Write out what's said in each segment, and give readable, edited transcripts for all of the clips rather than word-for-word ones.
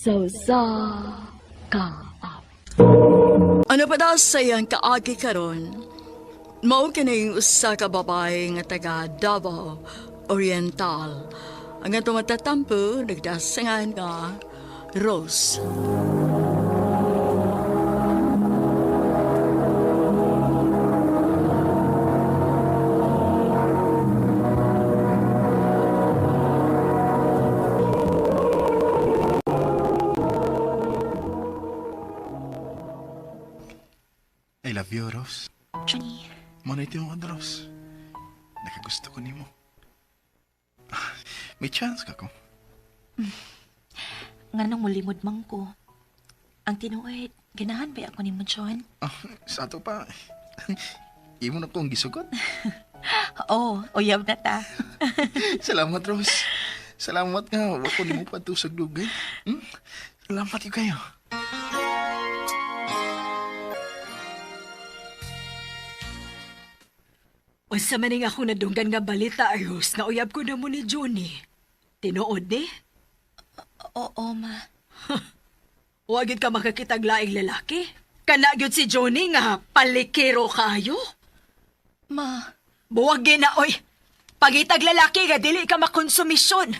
Sa usa ka awit. Ano pa daw sa iyang kaagi karon? Mao kini usa ka babae nga taga Davao Oriental. Ang atong matatampo nagdasangan nga Rose. I love you, Rose. Johnny, Mo na ito yung Rose. Nakagusto ko nimo. May chance ka ko. nganong mulimod man ko. Ang tinuod, ganahan ba ako nimo, John? Ah, sa ato pa. Imo na kong gisugot. Oo, uyab na ta. Salamat, Rose. Salamat nga. Wa ko nimo pa sa dugay. Hmm? Salamat yun kayo. Unsa man ning ako nadunggan nga balita, Rose, nga uyab ko na mo ni Johnny. Tinuod ni? Oo, ma. Wa gyud ka makakitag laing lalaki. Kana gyud si Johnny nga palikero kayo. Ma, Buwag gyud na oy. Pagitag lalaki nga dili ka makonsumisyon.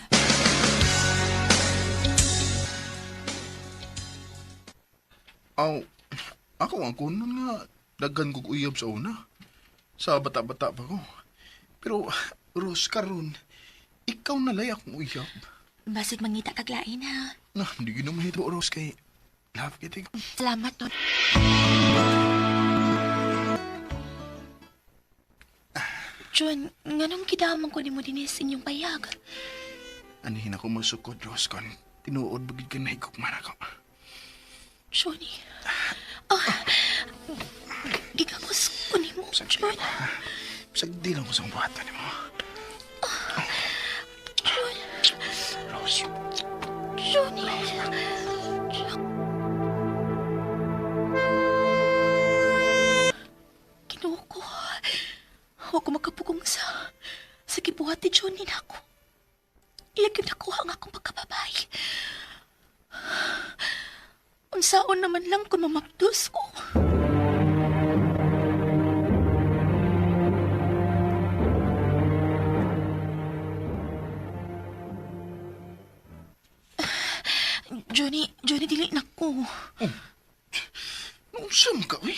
Aw, ako ang kunon nga daghan kog uyab sa una. Sa bata-bata pa ko. Pero, Rose, karon, ikaw na lay akong uyab. basig mangita kag lain ha. Na, hindi yun naman ito, Rose, kay love kita. Salamat nun. John, nganong kidamang ko nimo dinhi sa inyong payag? Anihin ako masukod, Rose, kon tinuod bagid ka na higugman ako. Johnny. Ah, gigakos ko nimo, John. Bisag di lang ko sa buhatan nimo. John. Rose. Johnny. Ginoo ko. Wa ko makapugong sa gibuhat ni Johnny nako. Iya gyud nakuha ang akong pagkababay. Unsaon naman lang kung mamabdos ko. Johnny, Johnny, dili na ko. Oh. Naunsa man ka, uy?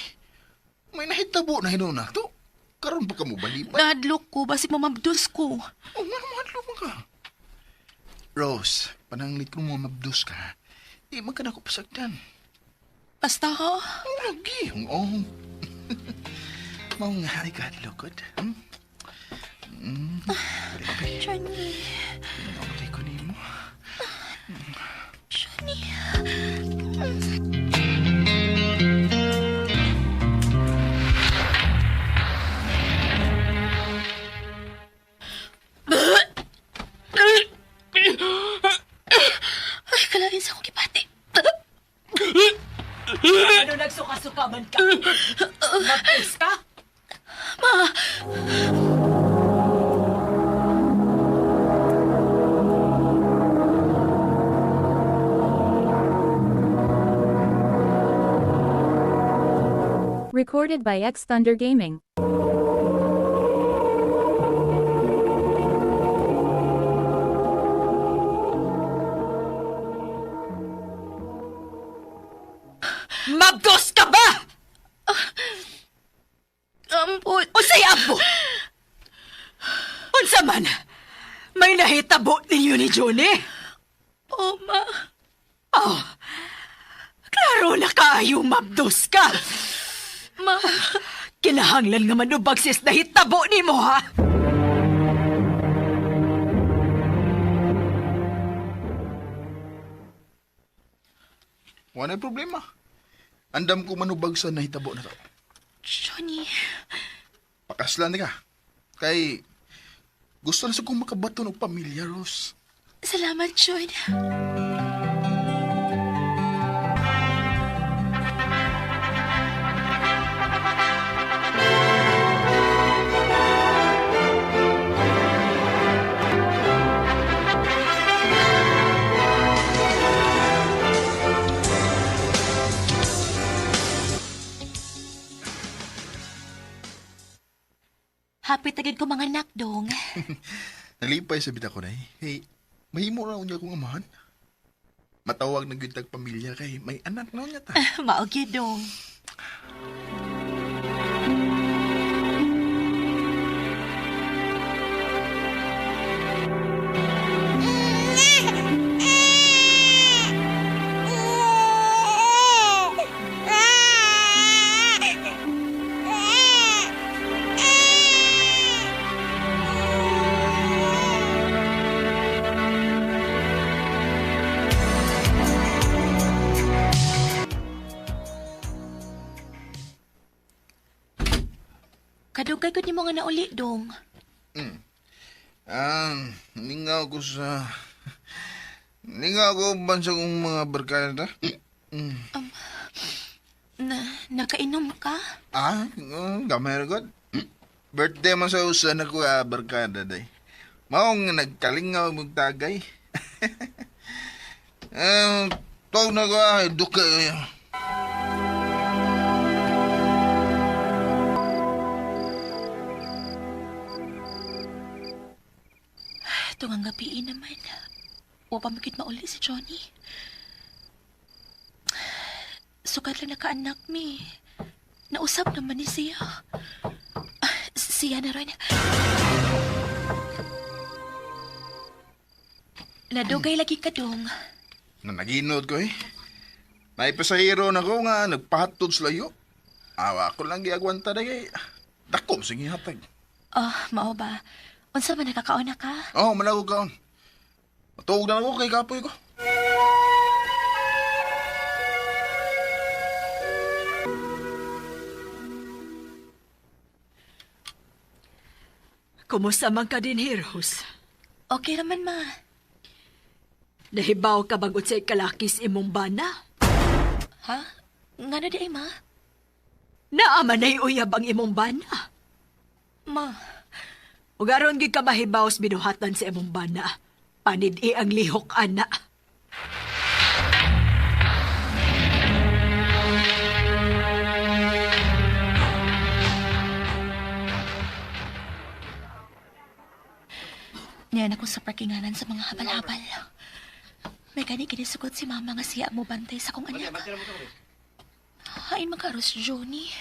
May nahitabo na hinuon na to. Karon pa ka mo balibad. Nahadlok ko, basig mamabdos ko. Oh, nga mahadlok man ka. Rose, pananglit ko mo mabdos ka. Di man ka na ko pasagdan. Basta ha? Oh, lagi. Oh. Mao nga ay kahadlokod. Hmm? Mm. Baby, Johnny, okay ko nimo. Johnny. Ay, kalain sa akong gibati. Ano nagsuka-suka man ka? Mabdos ka? Ma! Recorded by X Thunder Gaming. Mabdos ka ba? Ambot. Unsay ambot? Unsa man? May nahitabo ninyo ni Johnny? Oh, ma. Oh, klaro na kaayo mabdos ka. Ma. Kinahanglan nga manubag sis nahitabo nimo, ha? Wala problema. Andam ko manubag sa nahitabo na to. Johnny. Pakaslan ka. Kay gusto na sa kong makabaton og pamilya, Rose. Salamat, John. Excited ko mga anak, dong. Nalipay sa bita ko na eh. Hey, mahimo na unya kong amahan. Matawag na gyud tag pamilya kay may anak na unya ta. Mao gyud, dong. Kadugay ko nimo nga nauli, dong. Ah, ningaw ko sa... Ningaw ko bansa kong mga barkada. Na, nakainom ka? Ah, gamay ra god. Birthday man sa usa na ko barkada day. Maong nagkalingaw mong tagay. Ah, tawag na ko duka. Tungang gabi naman. Wa pa makit mauli si Johnny. Sukat lang nakaanak mi. Nausap naman ni siya. Ah, siya na rin. Nadugay lagi ka dong. Na naginod ko eh. Naipasahero na ko nga nagpahatod sa layo. Awa ko lang giagwanta na kay. Dako sige hatag. Oh, mao ba? Unsa man nakakaon na ka? Oh, malago kaon. Matuog na ako kay kapoy ko. Kumusta man ka din, Heroes? Okay raman ma. Nahibaw ka bag unsay kalakis imong bana? Ha? Ngano di ay ma? Naa man ay uyab ang imong bana. Ma, Ug aron gid ka mahibaw sa binuhatan sa imong bana. Panid-i ang lihok ana. niyan ako sa parkinganan sa mga habal-habal. May gani kinisugot si mama nga siya mo bantay sa kong anak. Hain makaros, Johnny.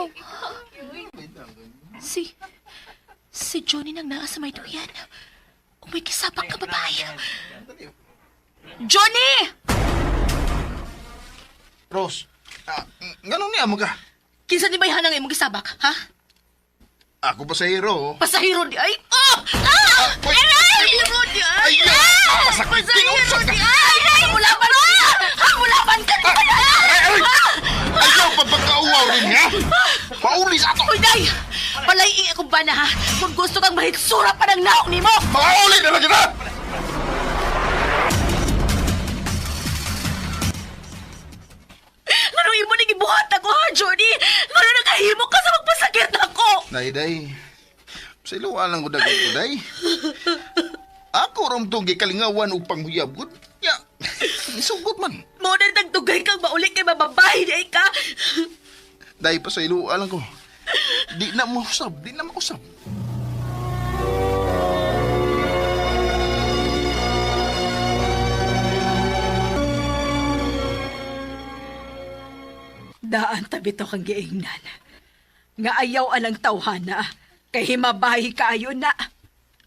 Oh. Si Johnny nang naa sa may duyan. Umay kisapak ka babae. Johnny! Rose, nganong niya mo ka? Kinsa ni bayhanang imong gisabak, ha? Ako pasahero. Pasahero di ay. Oh! Ah! Uy! Aray! Pasahero di ay! Ay! Ah! Pasakit! Pasahero di ay! Ay! Mulaban ka! Ha! Mulaban ka! Ay! Ay! Ayaw pa pagkauwaw rin ha? Pauli sa ato! Uy, day! Palay akong bana ha! Kung gusto kang mahitsura pa ng naong nimo! Pauli na lang kita! Ngano imo ning gibuhat ako ha, Johnny? Ngano nakahimo ka sa magpasakit ako? Day, day. Sa iluwa lang ko dagod ko, day. Ako rom tong gikalingawan og panghuyab gud. Ya, isugot man. Mo na nagdugay kang mauli kay mababae di ay ka. Day pa sa iluwa lang ko. Di na mo usab, di na mausab. Daan tabi to kang giingnan. Nga ayaw alang tawhana, kay himabahi kaayo na.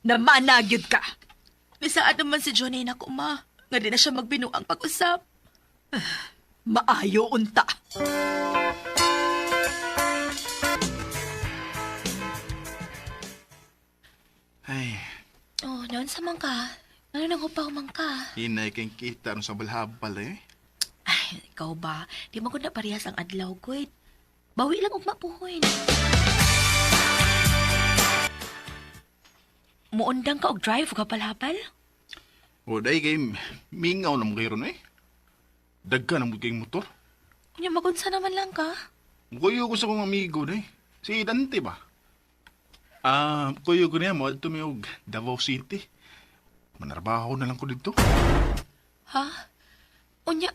Namanagyod ka. Bisaad naman si Johnny na ma. Nga di na siya magbinuang pag-usap. Maayo unta. Ay, Oh, noon sa man ka. Ano nang hupaw man ka? hinay kang kita ron sa balhabal eh. Ay, ikaw ba? Di mo ko na parehas ang adlaw, good. Bawi lang ugma puhoy. Muundang ka og drive ka palhabal? O day kay mingaw na mo kayo ron eh. Dagka na mo kayong motor. Unya magunsa naman lang ka. Kuyo ko sa kong amigo day. Si Dante ba? Ah, kuyo ko niya mo adto mi og Davao City. Manarbaho na lang ko dito. Ha? Unya,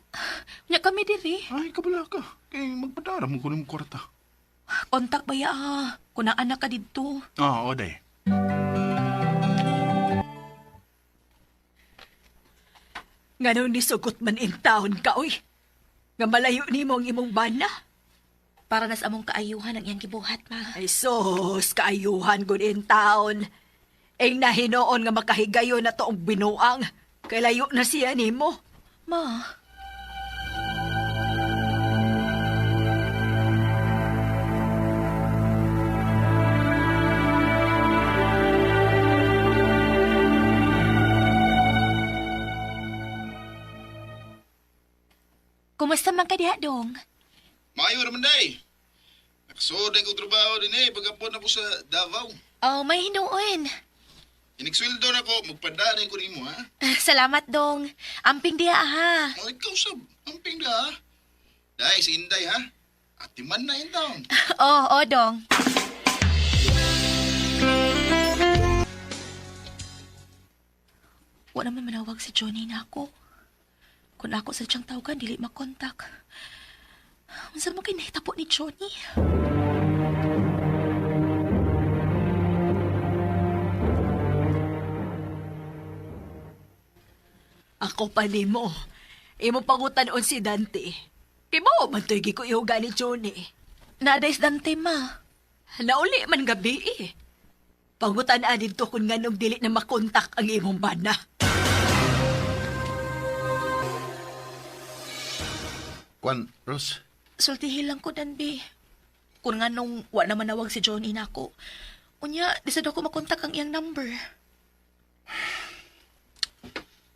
unya kami diri. Ay, kabala ka. Kay magpadara mo ko ng kwarta. Kontak ba ya ha? Kung ang anak ka didto. Oo, oh, day. Nganong nisugot man in taon ka, oy. Nga malayo nimo ang imong bana. Para nas among kaayuhan ang iyang gibuhat, ma. Ay sus, kaayuhan gud in taon. Ing nahinoon nga makahigayon na toong binuang. Kay layo na siya nimo. Ma, kumusta man ka diha, dong? Maayo raman, day. Nakasuod ko trabaho din eh. Pagkapon ako sa Davao. Oh, may hinuon. Inigsweldo na ko, magpadaan ko nimo ha. Salamat, dong. Amping diha, ha. Oh, ikaw sab, amping da ha. Day, si Inday ha. Atiman na in town. Oh, oh, dong. Wala man manawag si Johnny na ako. Kung ako sa siyang tawagan, dili makontak. Unsa man kay nahitabo ni Johnny? Ako pa nimo. Imo pangutan-on si Dante. Kay mao man to'y gikuihuga ni Johnny. Naadays Dante, ma. Nauli man gabi eh. Pangutan-an dito kung nganong dili na makontak ang imong bana. Kwan, Ros. Sultihin lang ko, Danby. Kung nga nung wa na manawag si Johnny na ako. Unya, di sad ako makontak ang iyang number.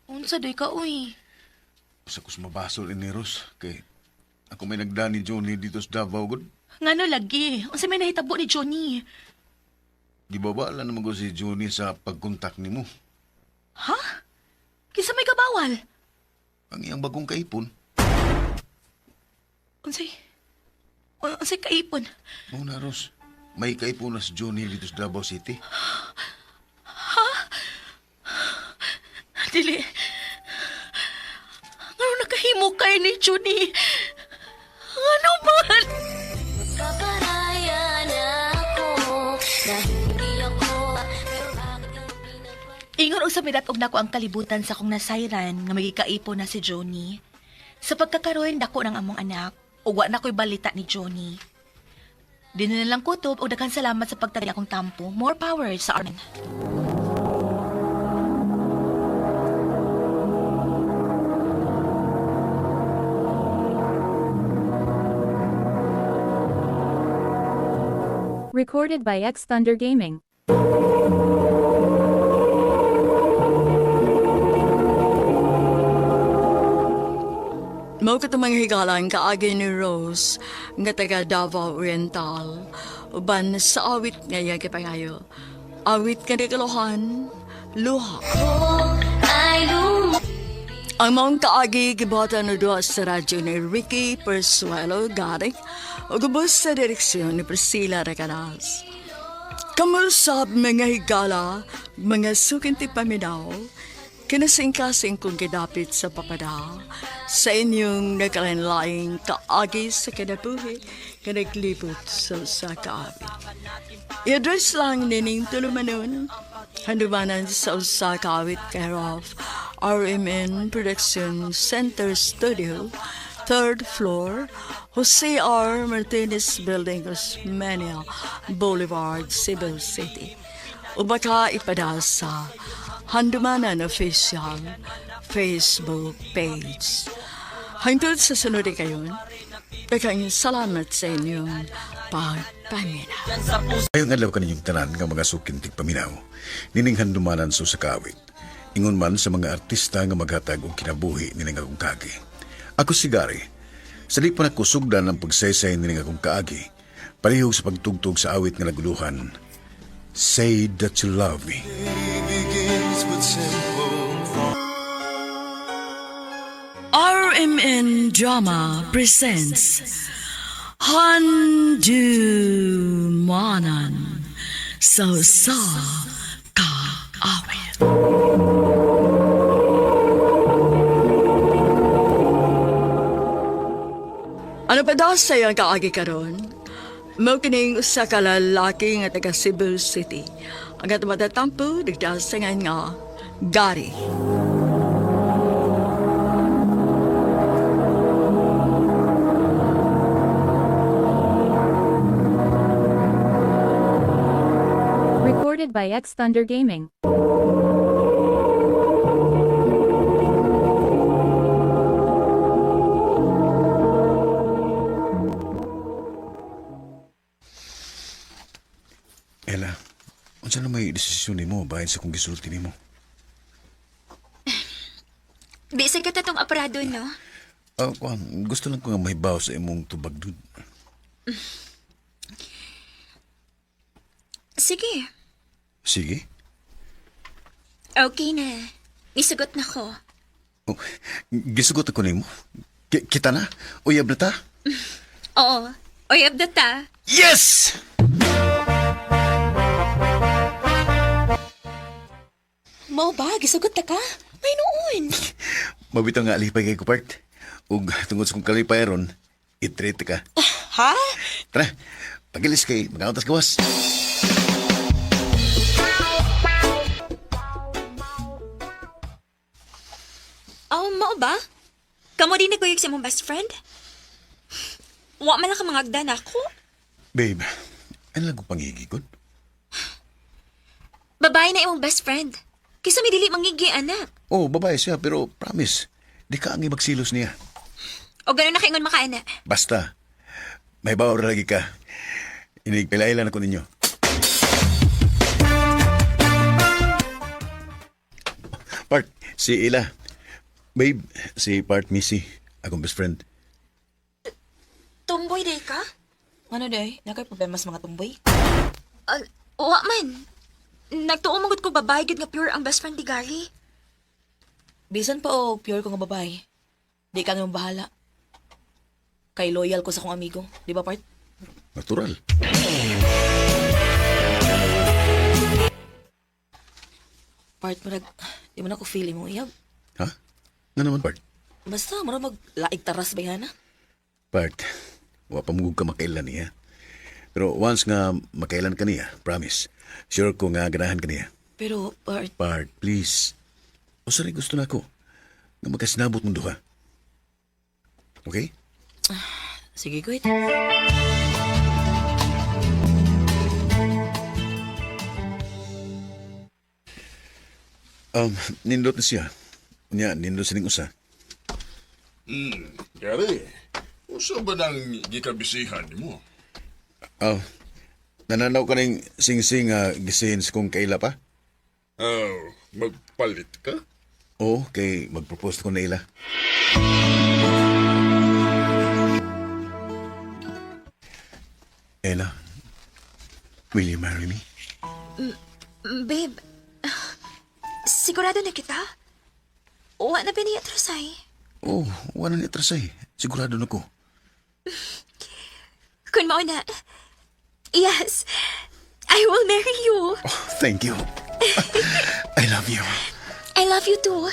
Unsa doy ka, uy? Sa kus mabasol ini Ros kay ako may nagdani ni Johnny dito sa Davao gud. Ngano lagi? Unsa may nahitabo ni Johnny? Gibaba lang naman ko si Johnny sa pagkontak nimo. Ha? Kinsa may kabawal? Ang iyang bagong kaipon. Unsay? Unsay kaipon? Mao na Ros. May kaipon na si Johnny dito sa Davao City. Dili. Ngano nakahimo kay ni Johnny? Ngano man? Ingon og sa midat-og nako ang kalibutan sa akong nasayran nga magikaipon na si Johnny. Sa pagkakaroon dako ng among anak, ug wa na ko'y balita ni Johnny. Di na lang kutob og daghan salamat sa pagtagay akong tampo. More power sa Armen. Recorded by X Thunder Gaming. Mao katong mga higalan kaagi ni Rose nga taga Davao Oriental uban sa awit nga iya gipangayo. Awit nga nagalohan, luha. Ang maong kaagi gibuhatan og duha sa radyo ni Ricky Persuelo Garik ug ubos sa direksyon ni Priscilla Recanas. Kamusab mga higala, mga sukinti paminaw, kinasingkasing kong gidapit sa papada, sa inyong nagkalanlaing kaagi sa kinabuhi, nga naglibot sa usa ka awit. I-address lang nining tulumanon, handumanan sa usa ka awit care of RMN Production Center Studio, third floor, Jose R. Martinez Building, Osmeña Boulevard, Cebu City. O baka ipadala sa Handumanan Official Facebook page. Hangtod sa sunod kayon, daghang salamat sa inyong pagpaminaw. Ayong adlaw kaninyong tanan nga mga sukintig paminaw. Nining handumanan sa usa ka awit. Ingon man sa mga artista nga maghatag og kinabuhi nining akong kaagi. Ako si Gary. Sa di pa nakusugdan ang pagsaysay nining akong kaagi. Palihog sa pagtugtog sa awit nga naguluhan. Say that you love me. RMN Drama presents Handumanan sa sa kaawit. Ano pa daw sa iyang kaagi karon? Mao kining usa ka lalaki nga taga Cebu City. Ang atong matatampo nagdasangan nga Gary. Recorded by X Thunder Gaming. Ella, unsa na may desisyon nimo bahin sa kung gisulti nimo? Bisag ka tatong aparado, no? Ah, kuan, gusto lang ko nga mahibaw sa imong tubag dud. Sige. Sige. Okay na. Nisugot na ko. Oh, gisugot ako nimo. Kita na. Uyab na ta. Oo. Oy, abdata. Yes! Mao ba? Gisugot ta ka? May noon. Mabitaw nga alipay kay kupart. Ug tungod sa kong kalipay ron, itreat ka. Ha? Tara, pagilis kay magauntas gawas. Oh, mao ba? Kamo din nagkuyog sa mong best friend? Wa man lang ka mga agdan ako. Babe, ano lang kong pangigikon? Babae na imong best friend. Kisa may dili mangigi, anak. Oh, babae siya, pero promise, di ka ang magsilos niya. O ganun na kaingon makaana. Basta, may bawar lagi ka. Inigpilailan ako ninyo. Part, si Ila. Babe, si Part Missy, akong best friend. Tomboy day ka? Ano day? Nakay problema sa mga tumboy? Wa man. Nagtuo man gud ko babae gud nga pure ang best friend ni Gary. Bisan pa o pure ko nga babae. Di ka naman bahala. Kay loyal ko sa akong amigo. Di ba, part? Natural. Part, marag, di mo na ko feel mo iyab. Ha? Nga naman, Part? Basta, murag mag laig taras ba yan, ha? Part, wa pa mugog ka makailan niya. Pero once nga makailan ka niya, promise, sure ko nga ganahan ka niya. Pero, part, Part, please. O sorry, gusto na ako. Nga magkasinabot mong duha. Okay? sige, good. Nindot na siya. Unya, nindot sining usa. Gary, usa ba nang gikabisihan nimo? Oh, nananaw ka ning sing-sing gisihin sa kong kaila pa? Oh, magpalit ka? Oo, kay mag-propose ko na ila. Ella, will you marry me? Babe, sigurado na kita? Wa na ba niya atrasay? Oh, wala ni atrasay. Sigurado na ko. Kun mao na. Yes, I will marry you. Oh, thank you. I love you. I love you too.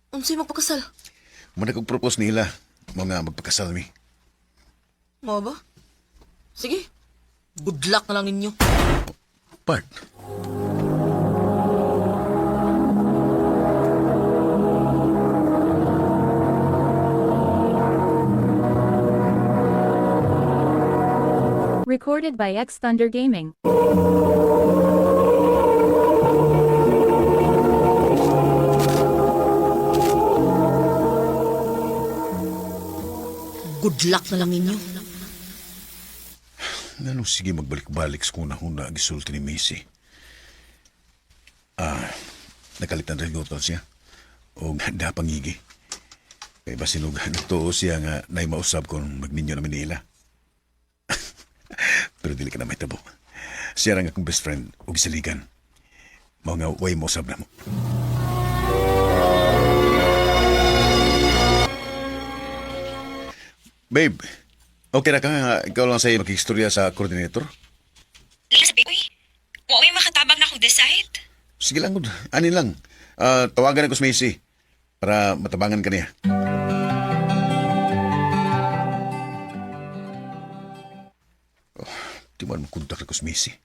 Unsay magpakasal? Muna kong propose nila. Mga magpakasal mi. Mo ba? Sige. Good luck na lang ninyo. Part. Recorded by X Thunder Gaming. Good luck na lang ninyo. Nganong sige magbalik-balik sa kuna-huna gisulti ni Missy. Ah, nakalitan rin ko siya. O dapangigi. Kay basinog nagtuo siya nga nay mausab kung magninyo namin nila. Pero dili ka na mahitabo. Siya ra nga akong best friend ug siligan. Mao nga way mausab na mo. Babe, okay ra ka nga ikaw lang sa makikistorya sa coordinator? Uy, wa may makatabang na akong decide. Sige lang, good. Ani lang. Ah, tawagan ako si Macy para matabangan ka niya. Di man makontak na ko si Missy.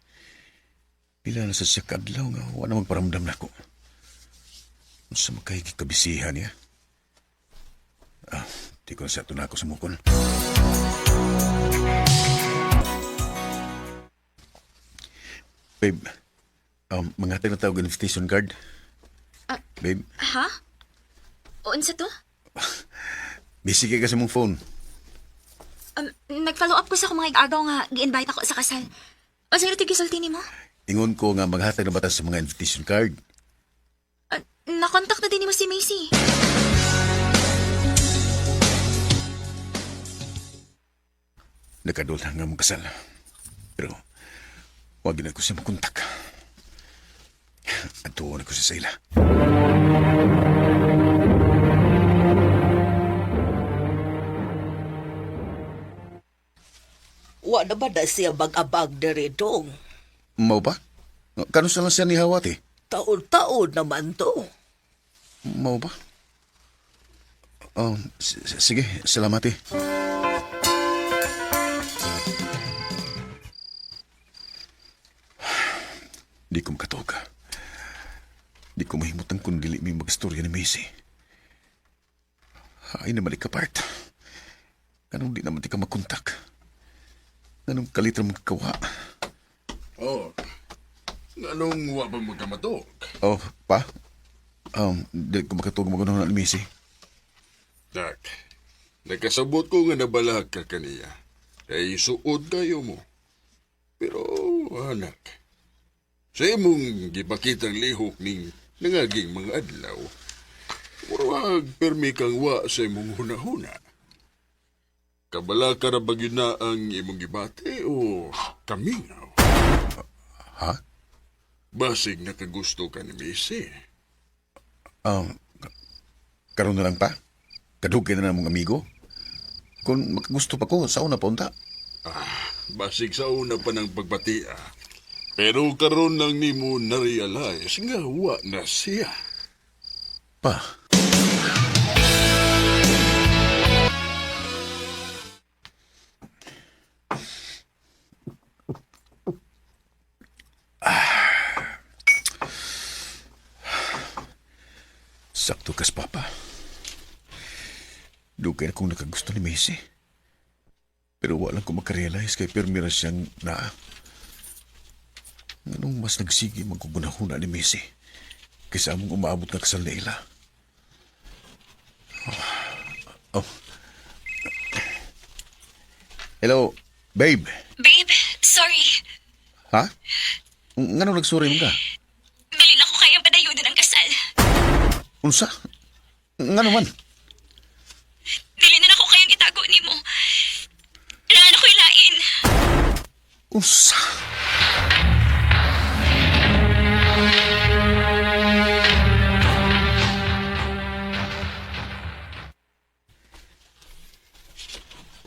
Pila na sa siya kadlaw nga wala magparamdam na ko. Sa makahigi kabisihan niya. Ah, di ko na siya tunako sa mukon. Babe, mangatag na tawag invitation card. Babe, Ha? Unsa to? busy kay kasi mong phone. Nag-follow up ko sa akong mga igagaw nga gi-invite ako sa kasal. Unsa ito gisulti nimo? Ingon ko nga maghatag na bata sa mga invitation card. Na-contact na din nimo si Macy. Nakadol nga mong kasal. Pero, wag na ko siya makontak. At na ko siya sa ila. Wa na ba na siya mag-abag diri dong? Mau ba? Kano sa lang siya ni Hawat eh? Taon-taon naman to. Mau ba? Oh, sige, salamat eh. Di ko makatog. Di ko mahimutang kung dili may magstorya ni Macy. Ay naman ikapart. Anong di naman di ka makontak? Anong kalitra magkawa? Oh, nganong wa pa magkamatok? Oh, pa? Di ko makatog magunong na ni Macy. Dak, nakasabot ko nga nabalag ka kaniya. Ay suod kayo mo. Pero, anak, sa imong gipakitang lihok ning nangaging mga adlaw, murag permi kang wa sa imong hunahuna. Kabala ka ra ba gyud na ang imong gibati o kamingaw? Ha? Basig nakagusto ka ni Missy. Um, karon na lang pa? Kadugay na na mong amigo? Kung makagusto pa ko, sa una pa unta. Basig sa una pa ng pagbatia. Pero karon lang nimo na-realize nga wa na siya. Pa. Ah. Sakto kas, Papa. Dugay na kong nakagusto ni Macy. Pero wala ko makarealize kay pirmi ra siyang naa. Anong mas nagsige magkugunahuna ni Macy kaysa among umaabot nga kasal nila. Oh. Hello, babe. Babe, sorry. Ha? Ngano nagsuri mo ka? Bilin ako kayang padayunan ang kasal. Unsa? Ngano man? Dili na ako kayang itago nimo. Kailangan ako ilain. Unsa?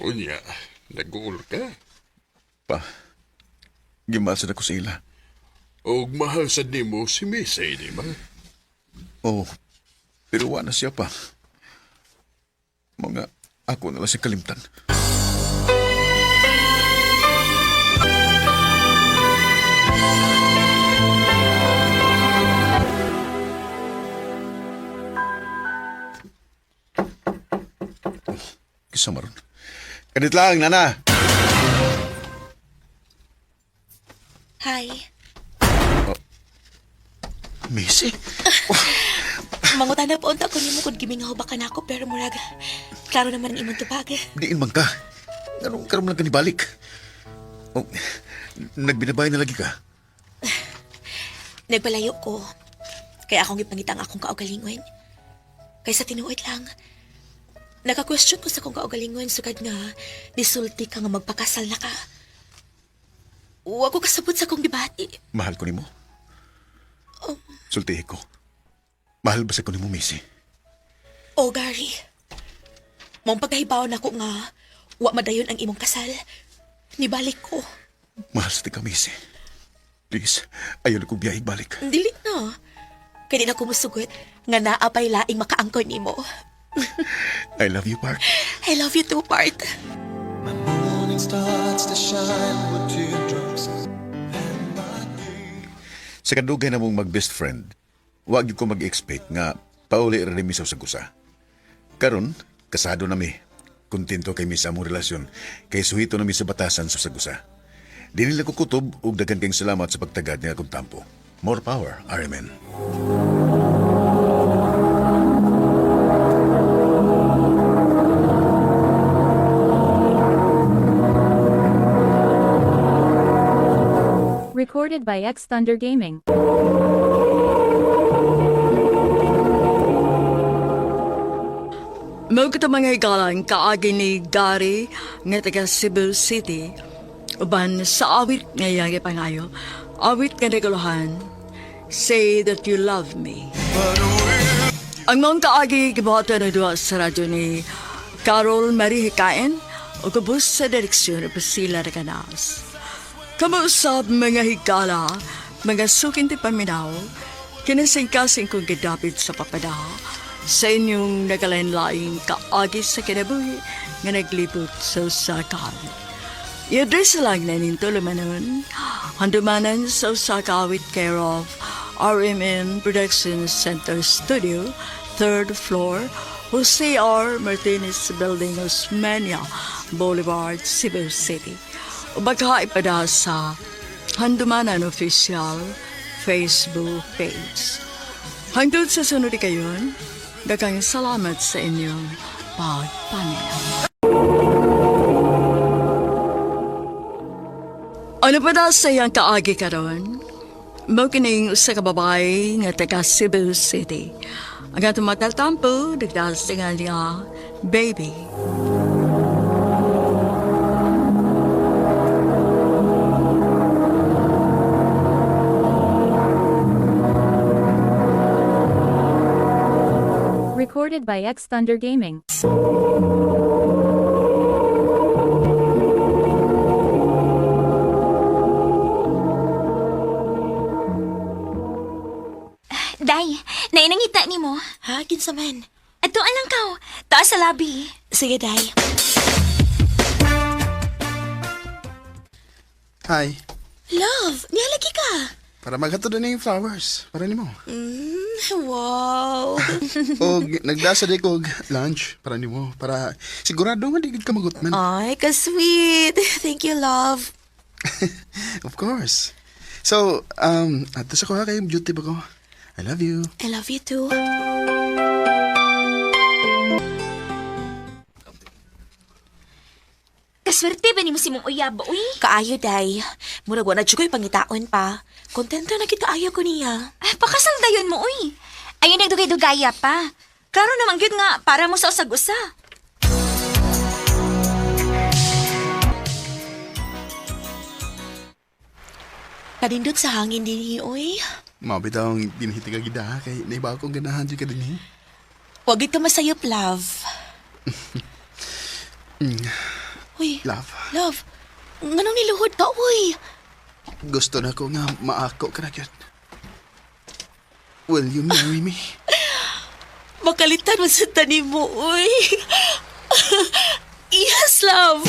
Unya, nag-uul ka. Pa, gimasan ako sa ila. Og mahal sad nimo si Missy, di ba? Oh, pero wa na siya pa. Mga ako na lang siya kalimtan. Oh, kisa maron. Kadit lang, nana. Hi. Missy? Mangutana po unta ko nimo kung gimingaw ba ka nako pero murag klaro naman ang imong tubag. Diin man ka. Anong karoon lang ka ni balik? Oh, nagbinabay na lagi ka. Nagpalayo ko. Kaya akong gipangita ang akong kaugalingon. Kaysa tinuod lang. Naka-question ko sa akong kaugalingon sugad nga nisulti ka nga magpakasal na ka. Wa ko kasabot sa akong gibati. Mahal ko nimo. Sultihi ko. Mahal ba sa ko nimo, Missy? O Gary, mong pagkahibaw na ko nga wa madayon ang imong kasal. Nibalik ko. Mahal sa tika, Missy. Please, ayaw na kong biyahig balik. Dili na. Kaya di na ko musugot nga naapay laing makaangkon nimo. I love you, Park. I love you too, Part. Mabuhay Sa kadugay na mong mag-best friend, wag gyud ko mag-expect nga pauli ra ni mi sa usa. Karon, kasado na mi. Kontento kay mi sa among relasyon kay suhito na mi sa batasan sa usa. Di nila ko kutob ug daghan kayong salamat sa pagtagad nga akong tampo. More power, RMN. Recorded by X Thunder Gaming. Mao kita mga higalan kaagi ni Gary nga taga Cebu City uban sa awit nga iyang gipangayo. Awit nga naguluhan, Say That You Love Me. Ang mga kaagi gibuhatan ng duha sa radyo ni Carol Marie Hikain o kubos sa direksyon ni Priscilla Recanas. Kamuusap mga higala, mga suking ti paminaw, kinasingkasing kong gidapit sa papada, sa inyong nagalain-laing kaagi sa kinabuhi nga naglibot sa usakan. I-address lang na ninto lumanon, handumanan sa Usaka with care of RMN Production Center Studio, third floor, Jose R. Martinez Building, Osmeña Boulevard, Cebu City. Ubagha ipada sa Handumanan Official Facebook page. Hangtod sa sunod kayon, daghang salamat sa inyong pagpaminaw. Ano pa daw sa iyang kaagi karon? Mao kining usa ka babae nga taga Cebu City. Ang atong matatampo, nagdahas nga niya, baby. Recorded by X Thunder Gaming. Day, nainangita ni mo. Ha, kinsa man? Ato alang kaw, taas sa labi. Sige, Day. Hi. Love, nihalagi ka. Para maghatod na yung flowers. Para nimo. Wow. O nagdasa di ko og lunch para nimo. Para sigurado nga di gid ka magutman. Ay, ka-sweet. Thank you, love. Of course. So, ato sa kuha kay duty ba ko? I love you. I love you too. Kaswerte ba nimo si mong uyab, uy? Kaayo, Day. Murag wa na jud ko'y pangitaon pa. Kontento na kita ayo ko niya. Ah, pakasal dayon mo, uy. Ayun nagdugay-dugaya pa. Klaro naman gyud nga para mo sa usag-usa. Kanindot sa hangin dinhi, oy. Mao bitaw ang dinhiti ka gid ha kay naiba akong ganahan jud ka dinhi. Wag gid ka masayop, love. Uy, Love. love. Nganong niluhod ka, uy? Gusto na ko nga maako ka na gyud. Will you marry me? Makalitan mo sa tanim mo, uy. Yes, love.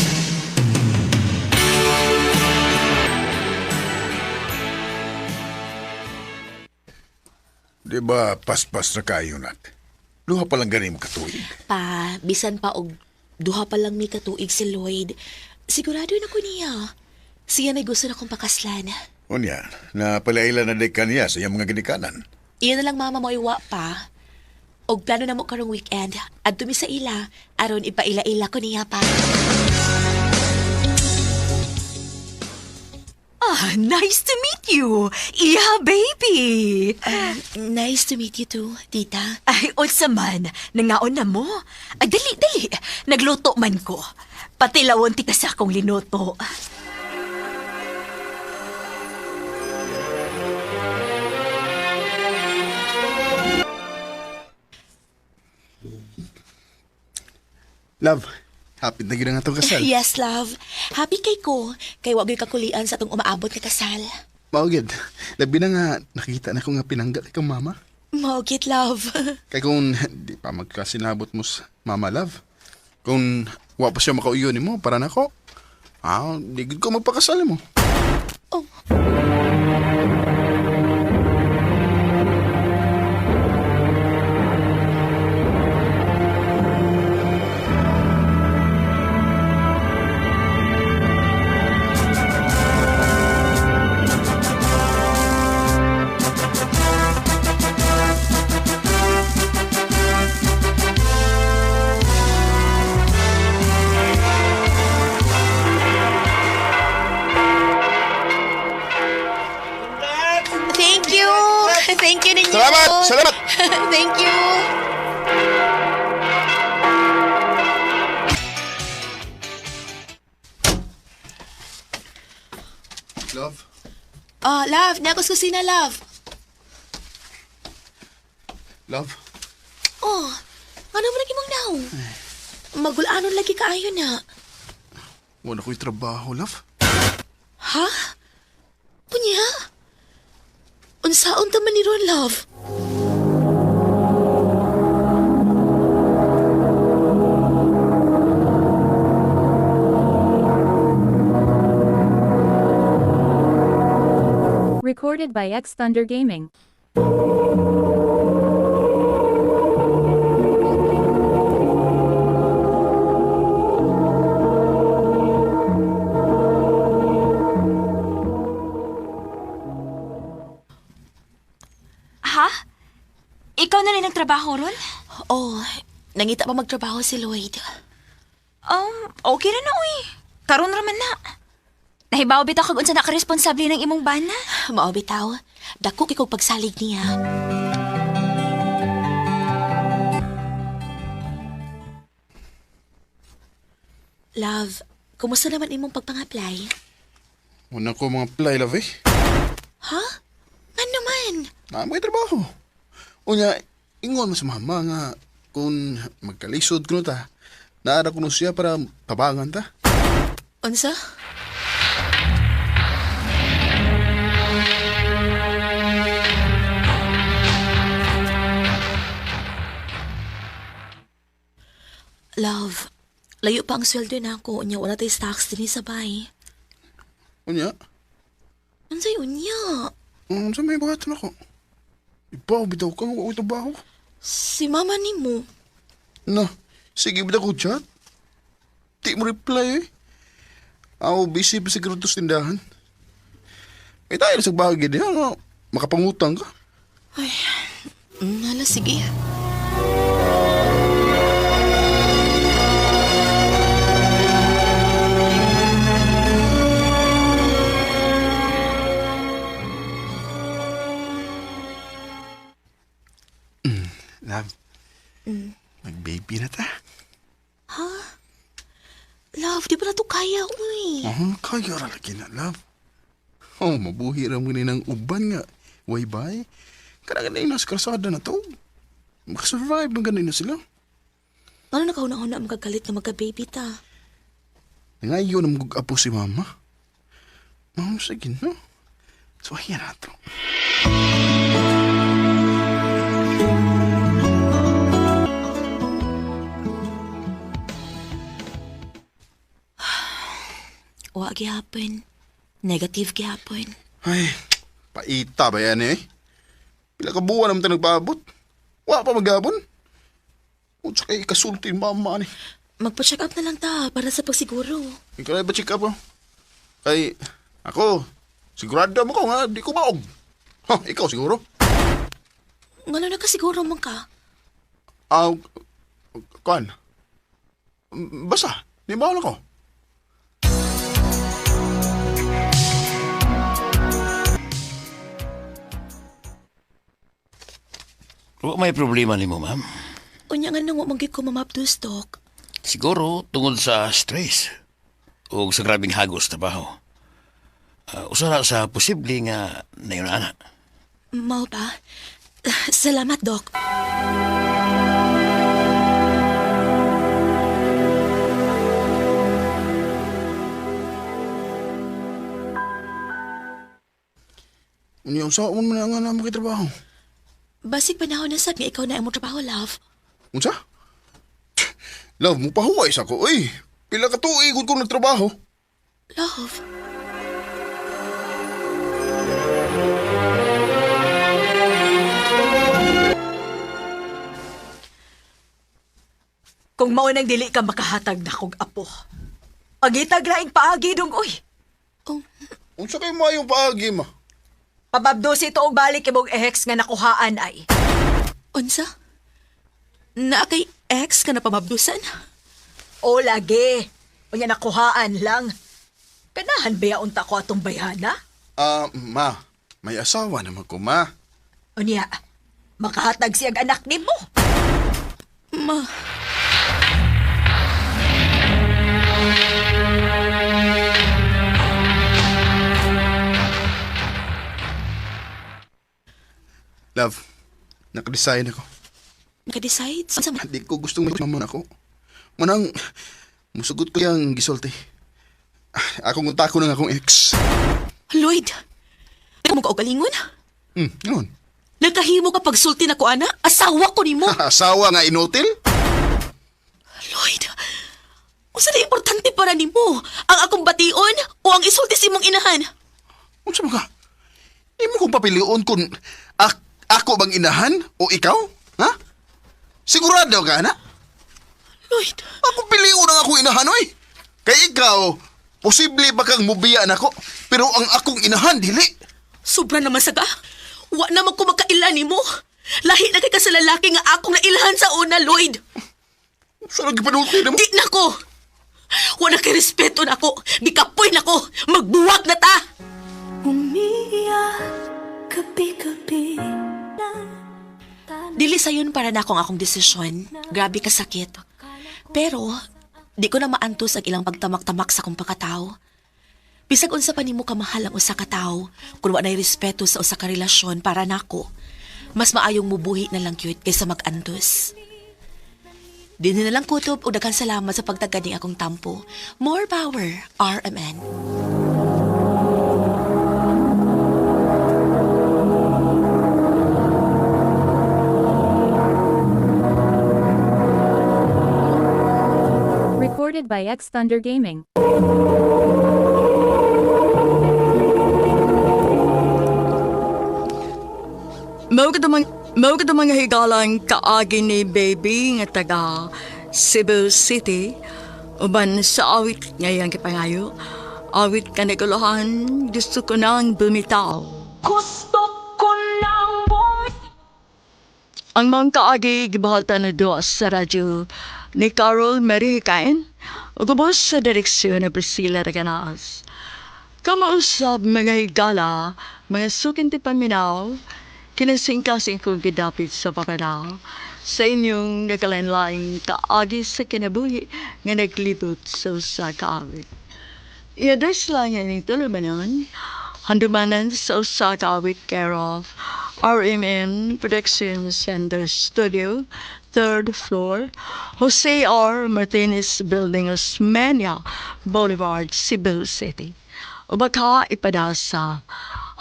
Di ba paspas na kayo nak? Duha pa lang gani mo katuig. Pa, bisan pa og duha pa lang mi katuig si Lloyd. Sigurado na ko niya. Siya may gusto na kong pakaslan. Unya, na palaila na di kaniya sa iyang mga ginikanan. Iyan na lang mama mo iwa pa. Og plano na mo karong weekend. Adto mi sa ila aron ipaila-ila ko niya pa. Ah, nice to meet you. Iha, baby. Nice to meet you too, tita. Ay, unsa man, nangaon na mo. Ay, dali, dali. Nagluto man ko. Pati lawon tika sa akong linuto. Love, happy na gid ang atong kasal. Yes, love. Happy kay ko. Kay wa gyud kakulian sa atong umaabot nga kasal. Mao gid. Labi na nga nakita na ko nga pinangga kay kang mama. Mao gid, love. Kay kung di pa magkasinabot mo sa mama love. Kung wa pa siya makauyo nimo para nako. Ah, di gud ko magpakasal mo. Oh. Thank you! Thank you ninyo! Salamat! Salamat! Thank you! Love? Oh, love, niya ako sa kusina, love. Love? Oh, ano mo lagi mong naong? Magulanon lagi kaayo na. Wala ko'y trabaho, love. Ha? Unya? Unsaon ta man ni Ron, love? Recorded by X Thunder Gaming. Ha? Ikaw na rin nagtrabaho ron? Oh, nangita pa magtrabaho si Lloyd. Okay ra na, uy. Karon ra man na. Nahibaw bitaw kag unsa na ka-responsable ng imong bana. Mao bitaw, dako kay kog pagsalig niya. Love, kumusta naman imong pagpang-apply? Wala ko mga apply, love eh. Ha? Ano man? Na may trabaho. Unya, ingon mo sa mama nga kung magkalisod kuno ta, naara kuno siya para tabangan ta. Unsa? Love, layo pa ang sweldo na ako. Unya, wala tay stocks din sa bay. Unya, Unsay unya? sa may buhaton ako. Ibaw, bitaw ka, wa ko'y trabaho. Si mama ni mo. Na, sige bitaw ko chat. Di mo reply eh. Ako, busy pa siguro to sa tindahan. Eh tayo na sa bagay diha nga, makapangutang ka. Ay, hala, sige. Love, mag-baby na ta. Ha? Love, di ba na to kaya, uy? Oh, kaya ra lagi na, love. Oh, mabuhi ra mo ni ng uban nga. Way bay. Kana ganay na sa kalsada na to. Makasurvive man ganay na sila. Ano nakahuna-huna magkagalit na magka-baby ta? Ngayon ang apo si mama. Ma'am, sige no. So, ayan na to. Wa gihapon. Negative gihapon. Ay, paita ba yan eh? Pila ka buwan naman tayo nagpaabot. Wa pa magabon. Unsa kay ikasulti yung mama ni. Magpa-check up na lang ta para sa pagsiguro. Ikaw na ba check up oh? Kay, ako, sigurado mo ko nga, di ko maog. Ha, ikaw siguro. Ngano na ka siguro man ka? Ah, kuan. Basta, di ba ko? Wa may problema nimo, ma'am. Unya nga nang wa man gyud ko mamapdos, Dok. Siguro tungod sa stress o sa grabing hagos trabaho. Usa na sa posible nga nayon ana. Mao ba? Salamat, Dok. Unya, unsaon man nga na makitrabaho? Basig panahon na sab nga ikaw na ang trabaho, love. Unsa? Love, mo pahuway sa ko, oy. Pila ka tuig ko nagtrabaho. Love. Kung mao nang dili ka makahatag na kog apo. Agitag laing paagi dong oy. Oh, Unsa kay maayong paagi ma? Pababdosi to og balik imong ex nga nakuhaan ay. Unsa? Naa kay ex ka na pamabdusan? O lagi. Unya nakuhaan lang. Kanahan ba unta ko atong bayhana? Ah, ma, may asawa naman ko, ma. Unya, makahatag siyang anak nimo. Ma, Love, nakadesign ako. naka-decide? Unsa man? Di ko gustong mama ako. Manang, musugot ko yang gisulti. Akong untako ng akong ex. Lloyd, di mo kaugalingon? Yun. Nagkahimo ka pagsulti na ko, ana? Asawa ko nimo. Asawa nga inutil? Lloyd, unsa na importante para nimo? Ang akong bation o ang isulti sa imong inahan? Unsa man ka? Imo kong papilion kung ako bang inahan o ikaw? Ha? Sigurado ka, na? Lloyd, Ako pilion ang akong inahan, oy. Kay ikaw, posible ba kang mubiya nako, pero ang akong inahan, dili. Sobra naman saga. Wa naman ko makaila nimo. Lahi na kay ka sa lalaki nga akong nailhan sa una, Lloyd. Sa nagpanulti na mo? Di na ko. Wa na kay respeto na ako. Gikapoy na ko. Magbuwag na ta. Umiiyak, gabi-gabi. Dili sayon para na akong akong desisyon. Grabe ka sakit. Pero, di ko na maantos ang ilang pagtamak-tamak sa akong pagkatao. Bisag unsa pa nimo kamahal ang usa ka tawo, kun wa nay respeto sa usa ka relasyon para nako, mas maayong mubuhi na lang cute kaysa mag-antos. Dinhi na lang kutob o daghan salamat sa pagtagad ning akong tampo. More power, RMN. Recorded by X Thunder Gaming. Mao ka mga higalang kaagi ni baby nga taga Cebu City. Uban sa awit ngayang kipangayo. Awit kaniguluhan, gusto ko nang bumitaw. Gusto ko nang bumitaw. Ang mga kaagi gibahalta na doa sa radyo ni Carol Mary Hikain ug ubos sa direksyon ni Priscilla Reganas. Kamausab mga higala, mga sukinti paminaw, kinasingkasing kong gidapit sa pakanaw sa inyong nagkalain-laing kaagi sa kinabuhi nga naglibot sa usa ka awit. I-address lang yan ito tulumanon, handumanan sa usa ka awit care of RMN Production Center Studio, third floor, Jose R. Martinez Building, Osmeña Boulevard, Cebu City. O baka ipada sa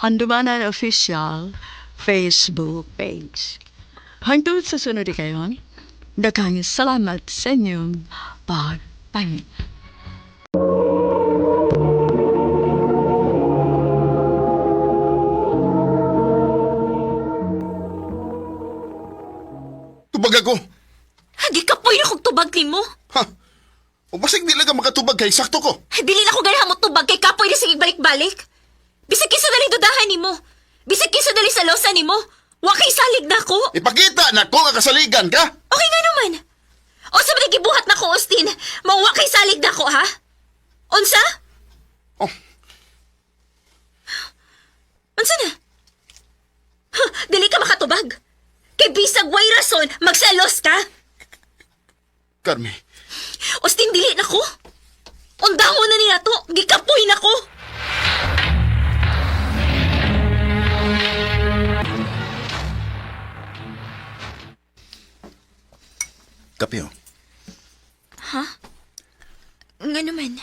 Handumanan Official Facebook page. Hangtod sa sunod kayon, daghang salamat sa inyong pagpangin. Tubag ako. Gikapoy na kog tubag nimo. Ha? O basig di lang ka makatubag kay sakto ko. Dili na ko ganahan mo tubag kay kapoy na sige balik-balik. Bisag kinsa dali dudahan nimo. Bisag kinsa dali sa losa nimo. Wa kay salig na ko. Ipakita na ko nga kasaligan ka. Okay nga naman. O sa mga gibuhat na ko, Austin, mauwa kay salig na ko, ha? Unsa? Oh, Unsa na? Huh, dili ka makatubag. Kay bisag way rason, magselos ka. Carmi, Austin, dili na ko. Undahon na niya to. Gikapoy na ko. Kape, oh. Nga naman.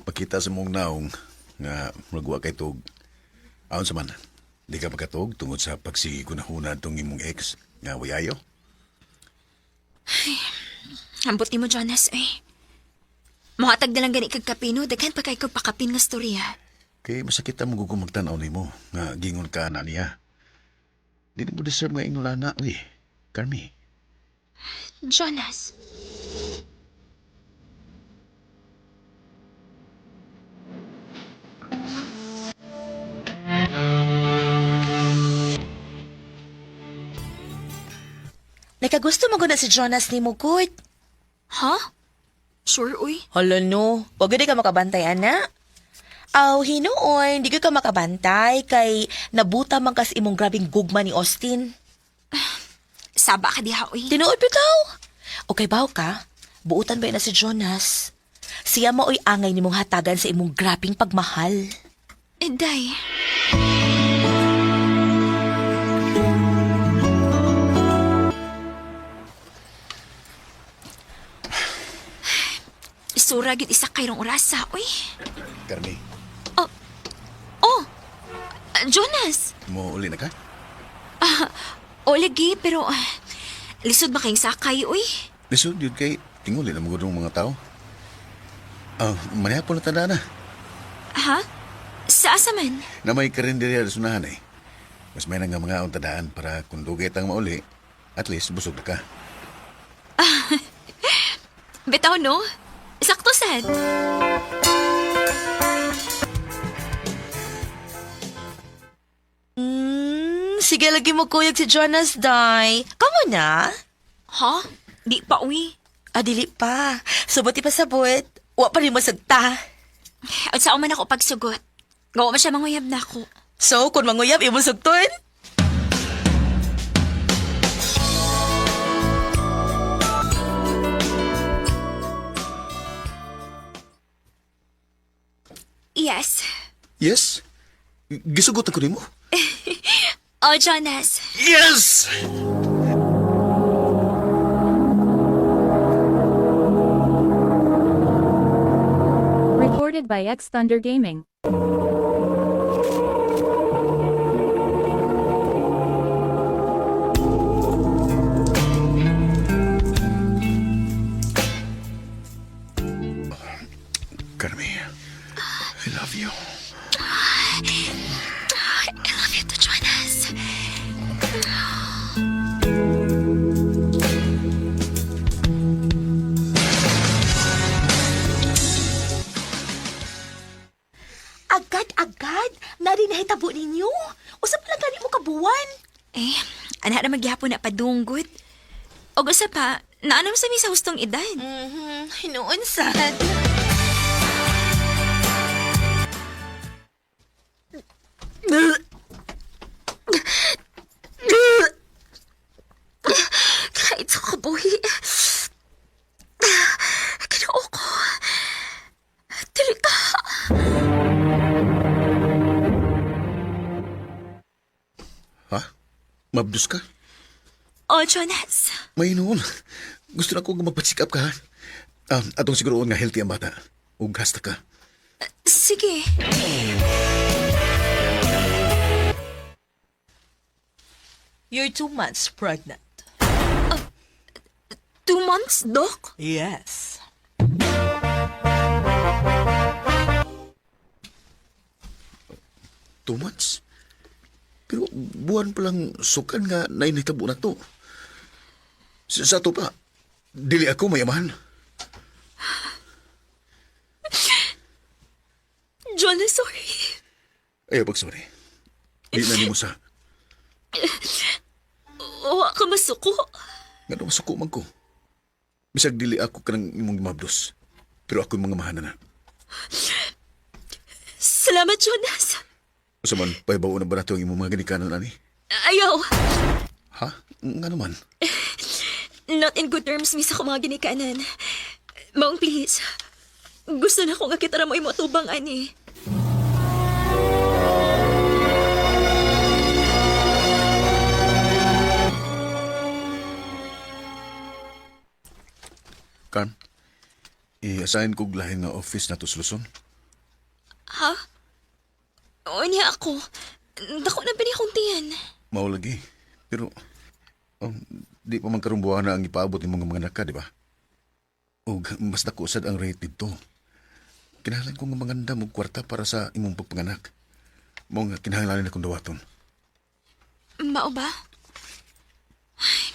Pakita sa mong naong nga magwa kay tug. Aon sa man, di ka makatug tungod sa pagsigunahuna tong imong ex nga wayayo. Ambot ni mo, Jonas, eh. Mohatag na lang gani kag kape, no? Daghan pa kay kog pakapin nga storya. Kay masakit ang magugong magtanaw nimo nga gingon ka na niya. Di mo deserve nga ingon na, uy. Carmi. Jonas. Nakagusto mo guna si Jonas ni mo, good. Ha? Sure, uy. Hala no, wag gud ka makabantay, ana. Aw, hinuon, di ka makabantay kay nabuta man kas imong grabing gugma ni Austin. Saba ka diha, uy. Tinuod bitaw. Okay baw ka? Buutan ba na si Jonas? Siya maoy angay nimong hatagan sa imong grabing pagmahal. Eh, day. Isura gid isa kayrong orasa, uy. Carmi, Oh, Jonas. mo uli na ka? O lagi, pero lisod ba kayong sakay, uy? Lisod yun kay tinguli na magudong mga tao. Ah, manihapon na tanda na. Ha? Sa asa man? Na may karinderya sa sunahan eh. Mas may nga mga ang tadaan para kung dugay tang mauli, at least busog na ka. Bitaw, no? Sakto sad. Sige lagi mo kuyog si Jonas, day. Kamo na? Ha? Di pa, uy. Ah, dili pa. Subot pa sabot. Wa pa rin masagta. At sa man ako pagsugot. Gawa man siya manguyab na ako. So, kung manguyab, imong sugton? Yes. Yes? Gisugot ako nimo? Oh, Jonas. Yes! Recorded by X Thunder Gaming. Carmi, I love you. I love you too, Jonas. Agad-agad, nari nahitabo ninyo. Usa pa lang gani mo kabuwan. Eh, anak na magyapon na padunggot. O usa pa, naanam sa mi sa hustong edad. Hinuon sad. Kahit sa kabuhi. Ginoo ko. Dili ka. Ha? Mabdus ka? Oh, Jonas. May noon. Gusto na ko magpa-check up ka, ha? Ah, atong siguroon nga healthy ang bata. Ug hasta ka. Sige. You're 2 months pregnant. 2 months, Doc? Yes. 2 months? Pero buwan pa lang sukan nga nainitabo na to. Sa ato pa, dili ako mayaman. Jonas, sorry. Ayaw pag sorry. Di na nimo sa. Wa ka masuko. Nga masuko man ko. Bisag dili ako kanang imong mabdos. Pero ako mga mahana na. Salamat, Jonas. Usa man, pahibaw na ba nato ang imong mga ginikanan ani? Ayaw. Ha? Nga naman. Not in good terms, mi sa akong mga ginikanan. Maong please. Gusto na ko nga kita ra mo imo tubang ani. Carm, i-assign kog lahin nga office na to sa Luzon. Ha? O niya ako. Dako na bini akong tiyan. Mao lagi. Pero, di pa man karong buwana ang ipaabot nimong mga naka, di ba? Ug mas dako sad ang rate didto. Kinahanglan ko nga mangandam og kwarta para sa imong pagpanganak. Mao nga kinahanglan akong dawaton. Mao ba? Ay,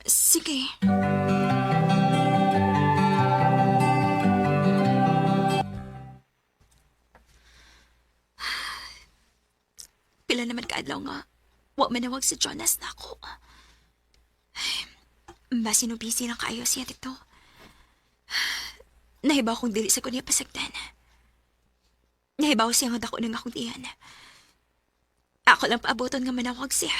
sige. Pila naman kaadlaw nga. Wa manawag si Jonas na ako. Basin busy na kaayo siya dito. Nahibaw kong dili sa kunya pasagdan. Nahibaw siya nga dako ng akong iyan. Ako lang paaboton nga manawag siya.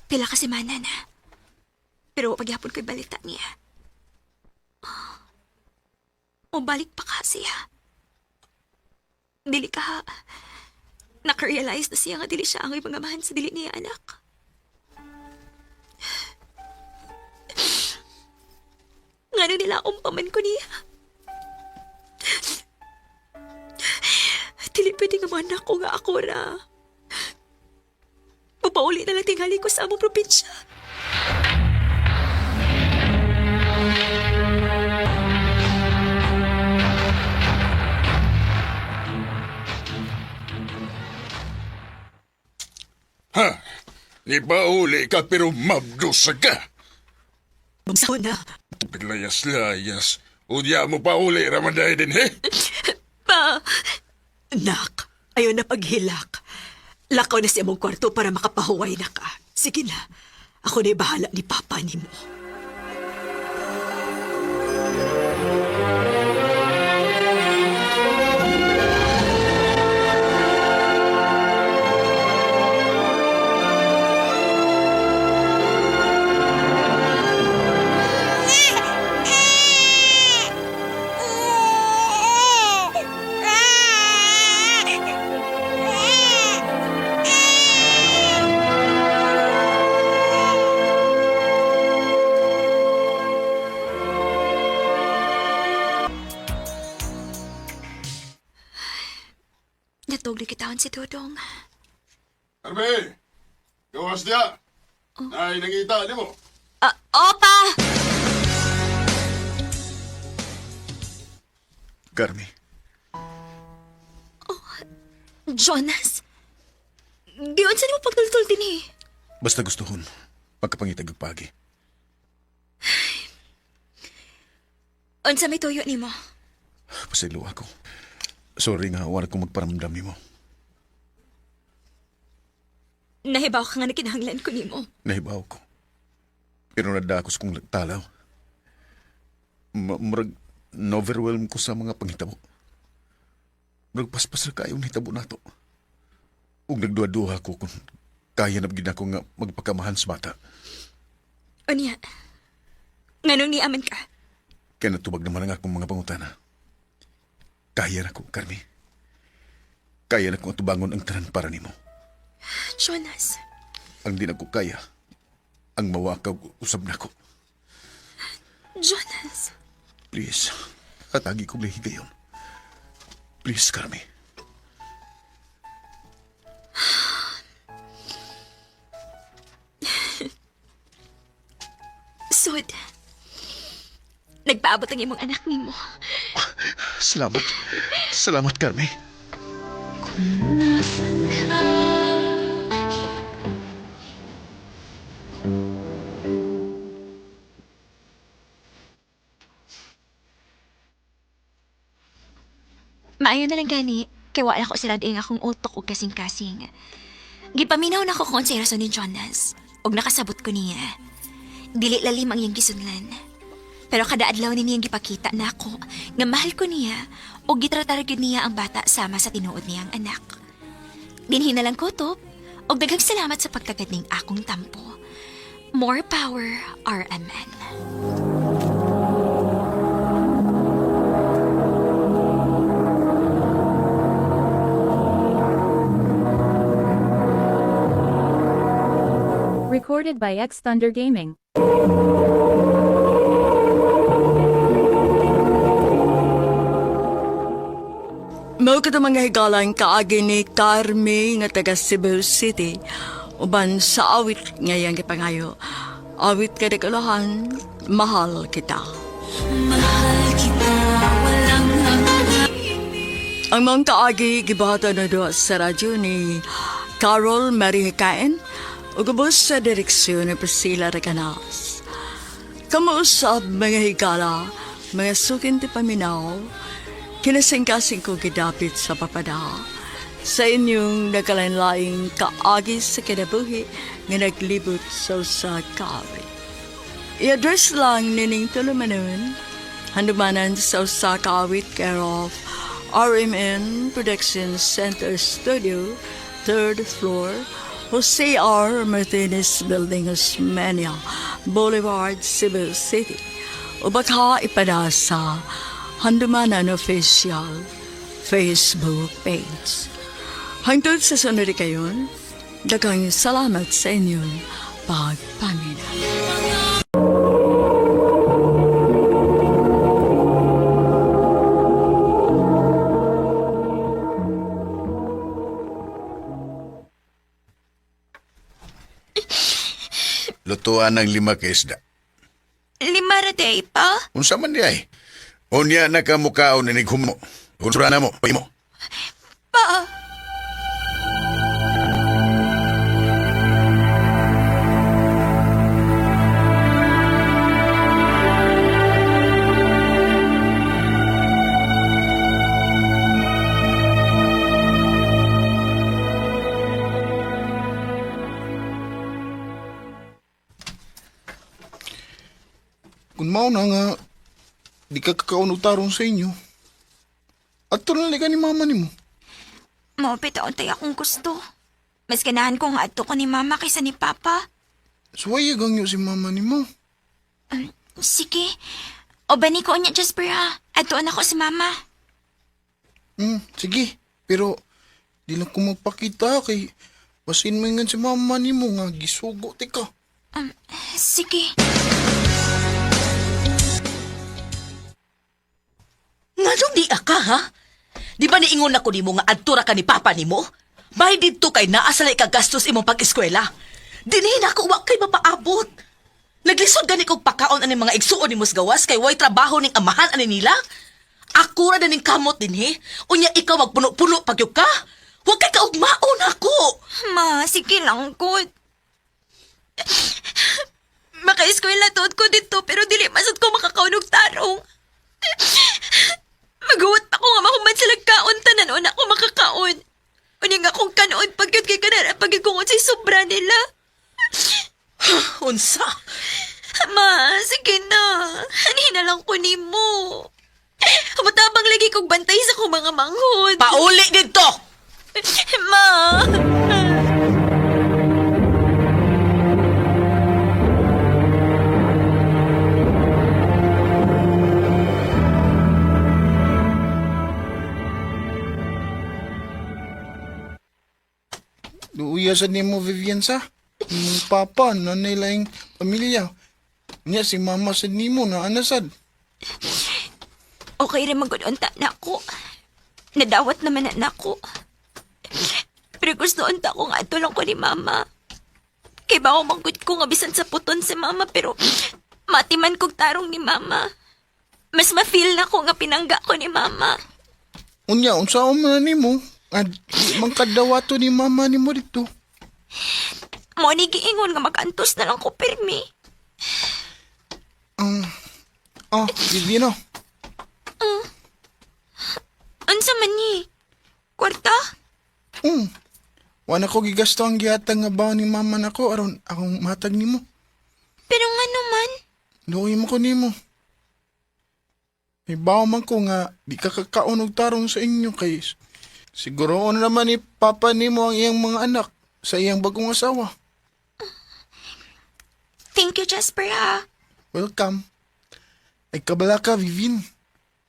Pila ka semana na. Pero pagyapon ko'y balita niya. O balik pa ka siya. Dili ka. Nakarealize na siya nga dili siya ang ibang amahan sa dili niya anak. Ngano nila akong paman ko niya. Dili pwede nga manak ko nga ako ra. Papauli na lang tingali ko sa among probinsya. Ha? Nipauli ka pero mabdusa ka. Bangsaw na. Layas-layas. Unya mo pauli ramanday din, he? Pa, Nak, ayaw na paghilak. Lakaw na sa imong kwarto para makapahuway na ka. Sige na, ako na'y bahala ni Papa nimo. Natugli kita si Dudong. Arbe! Gawas niya! Ay, nangita, di mo? Ah, opa! Carmi, Jonas? Giyon sa mo pagtultol din eh. basta gustuhon pagkapangitag og pagi. Unsa may tuyo nimo? Pasaylo ako. Sorry nga wala ko magparamdam nimo. Nahibaw ka nga na kinahanglan ko nimo. Nahibaw ko. Pero nadakos kong talaw. Murag na-overwhelm ko sa mga panghitabo. Murag paspas ra kayo nahitabo nato. Ug nagduha-duha ko kung kaya na gid ako nga magpakamahan sa bata. Unya. Nganong niaman ka? Kaya natubag naman ang akong mga pangutana. Kaya na ko, Carmi. Kaya na kong atubangon ang tanan para nimo. Jonas, Ang di na ko kaya, ang mawakaw usab nako. Jonas. Please, atagi kong lihigayon. Please, Carmi. Sud. Nagpaabot ang imong anak nimo. Salamat. Salamat, Carmi. Maayo na lang gani, kay wala ko sila diing akong utok og kasing-kasing. Gipaminaw na ko kung unsay rason ni Jonas, og nakasabot ko niya. Dili lalim ang iyang gisunlan. Pero kada adlaw ni niyang gipakita na ako nga mahal ko niya og gitratar gyud niya ang bata sama sa tinuod niyang anak. Dinhi na lang ko top, og daghang salamat sa pagtagad ning akong tampo. More power, RMN. Recorded by X Thunder Gaming. Mao kato mga higalan kaagi ni Carmi nga taga Cebu City uban sa awit ngayang gipangayo. Awit kadagulahan, mahal kita. Mahal kita, walang Ang mga kaagi gibahatan na doon sa radyo ni Carol Mary Hikain ug ubos sa direksyon ni Priscilla Recanas. Kamuusab mga higala, mga sukin ti paminaw, kinasingkasing ko gidapit sa papada. Sa inyong nagkalainlaing kaagi sa kinabuhi nga naglibot sa usa ka awit. I-address lang nining tulumanon, handumanan sa usa ka awit care of RMN Production Center Studio, third floor, Jose R. Martinez Building, Osmeña Boulevard, Cebu City. O baka ipada sa Handumanan Official Facebook page. Hangtod sa sunod kayon, daghang salamat sa inyong pagpaminaw. Lutuan ng 5 ka isda. 5 ra day pa? Unsa man di ay? Unya na ka mukaon ni humo. Unsa na mo, imo. Pa! Kung mao na nga, di ka kakaon og tarong sa inyo. Ato na ka ni mama nimo. Mao bitaw tay akong gusto. Mas ganahan ko nga adto ko ni mama kaysa ni papa. Suwaya gangyo si mama nimo. Sige. O bani ko unya Jasper ha. Adtoon ako si mama. Sige. Pero di lang ko magpakita kay basin mo si mama nimo nga gisugo ti ka. Sige. Nganong di ka, ha? Di ba niingon ako nimo nga adto ra ka ni papa nimo? Bay didto kay naa sa ka gastos imong pag-eskwela. Dinhi na ako wa kay mapaabot. Naglisod gani kog pakaon ani mga igsuon nimo sa gawas kay way trabaho ning amahan ani nila. Ako ra na ning kamot dinhi. Unya ikaw magpuno-puno pagyud ka. Wa kay kaugmaon ako. Ma, sige lang ko. Maka-eskwela tuod ko dito pero dili masud ko makakaon og tarong. Maguwat pa ko nga mahuman sila kaon tanan una ako makakaon. Unya nga akong kanood pagyud kay kanara pagyud kung unsay sobra nila. Unsa? Ma, sige na. Hanhin na lang ko nimo. Matabang lagi kong bantay sa kong mga manghod. Pauli didto. Ma! Duuya sa nimo Vivian sa. Imong papa nanay laing pamilya. Nya si mama sa nimo na anasad. Okay rin magudunta na ako. Nadawat naman na nako. Pero gusto unta ko nga ato lang ko ni mama. Kay ba manggod ko nga bisan sa puton si mama pero matiman kog tarong ni mama. Mas ma-feel na ko nga pinangga ko ni mama. Unya unsa man na nimo? Nga di man kadawato ni mama nimo dito. Mo ni giingon nga magantos na lang ko pirmi. Oh, Vivian oh. Unsa man ni? Kwarta? Wala ko gigasto ang gihatag nga baon ni mama nako aron akong matag nimo. Pero nga naman, Luoy mo ko nimo. May bawo man ko nga di ka kakaon og tarong sa inyo kay siguro na naman ni papa nimo ang iyang mga anak sa iyang bagong asawa. thank you Jasper ha. Welcome. Ay kabala ka, Vivin.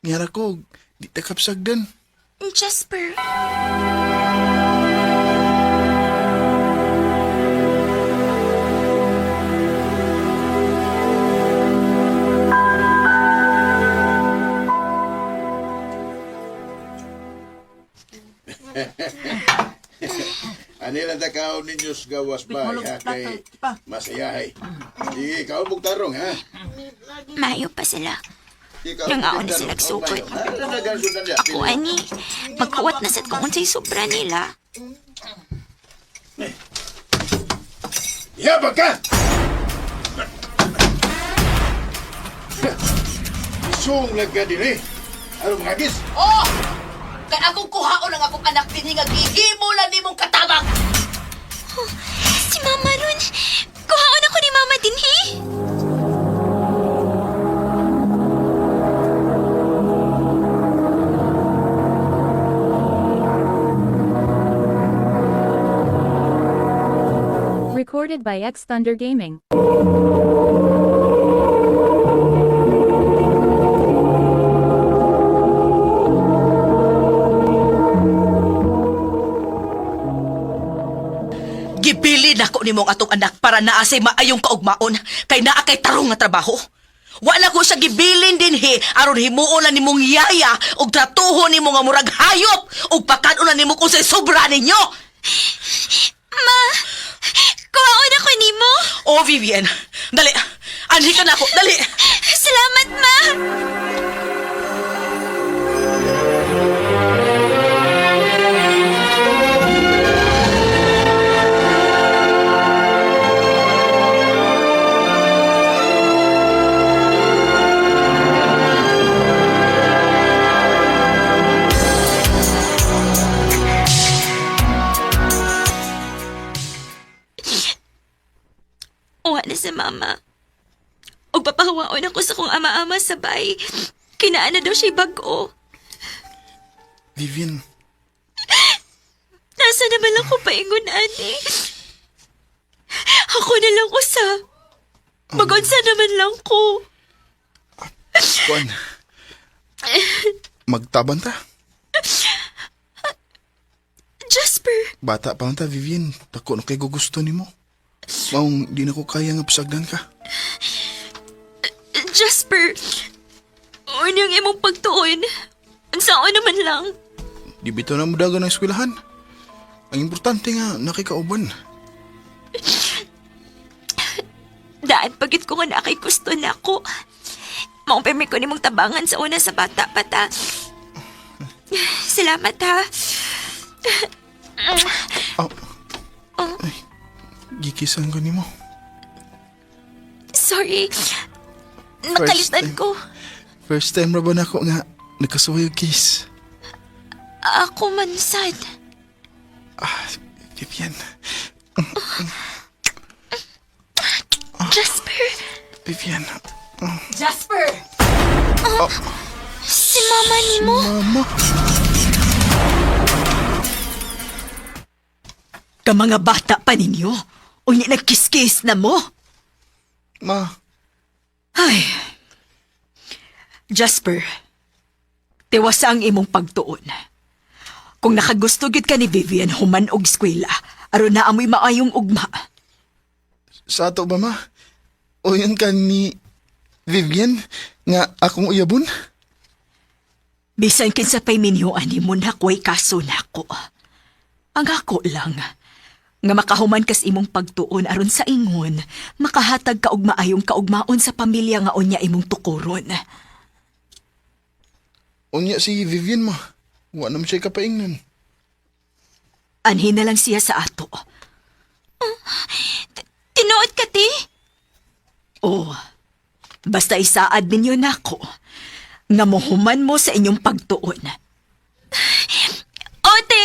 Ngara ko, di ta kapsagdan. Jasper. Ani lang ta kaon ninyo sa gawas ba, ha? Kay masayahay. Sige, kaon mong tarong, ha? Mayo pa sila. Sige, kaon Nangaon mong na sila tarong. sugod. Oh, mayo. Ah, nagasundan niya. Ako ani, magkuwat na sad kung unsay sobra nila. Yabag ka! Isong nagkadiri. Ano mga gis? Oh! Kay akong kuhaon ang akong anak dinhi nga gihimo lang nimong katabang. Si Mama ron. Kuhaon ako ni Mama dinhi. Recorded by X Thunder Gaming. Gibili nako nimo ang atong anak para naa say maayong kaugmaon kay naa kay tarong nga trabaho. Wala ko siya gibilin dinhi aron himuon na nimong yaya ug tratuhon nimo nga murag hayop ug pakan-on na nimo kung say sobra ninyo. Ma, kuhaon ako nimo. Oh, Vivian, dali. Anhi ka nako, dali. Salamat, Ma. Uwa na si Mama. Ug papahawaon ako sa kong ama-ama sabay. Kinaan na daw siya bag-o. Vivian, Nasa naman ako paingon, ani. Ako na lang usa. Magunsa naman lang ko. kuan. Magtaban ta. Jasper, Bata pa lang ta, Vivian. Dako na kay gugusto nimo. Maong di na ko kaya nga pasagdan ka. Jasper. Unyang imong pagtuon. Unsaon naman lang. Di bitaw na mo dagan ang eskwelahan. Ang importante nga, nakikauban. Daan pagit ko nga nakay gusto na ako. Maong permi ko nimong tabangan sa una sa bata pa ta. Salamat ha. Oh. Ay, gikisan ko nimo. Sorry. Nakalitan time. ko. First time ra ba nako nga nagkasuway og kiss. Ako man sad. Ah, Vivian. Jasper. Vivian. Jasper! Si mama nimo. Mama. Ka mga bata pa ninyo. Unya nagkiskis na mo. Ma, Ay. Jasper, tiwasa ang imong pagtuon. Kung nakagusto gyud ka ni Vivian human og eskwela, aron na amoy maayong ugma. sa ato ba ma? O yun ka ni Vivian nga akong uyabon? Bisan kinsa pay minyo ani mo nakway kaso nako. Ang ako lang nga makahuman kas imong pagtuon aron sa ingon, makahatag ka og maayong kaugmaon sa pamilya nga unya imong tukuron. Unya si Vivian ma. Wa naman siya kapaingnan. Anhi na lang siya sa ato. Tinuod ka, ti? Oo. Basta isaad ninyo nako nga mohuman mo sa inyong pagtuon. Ote!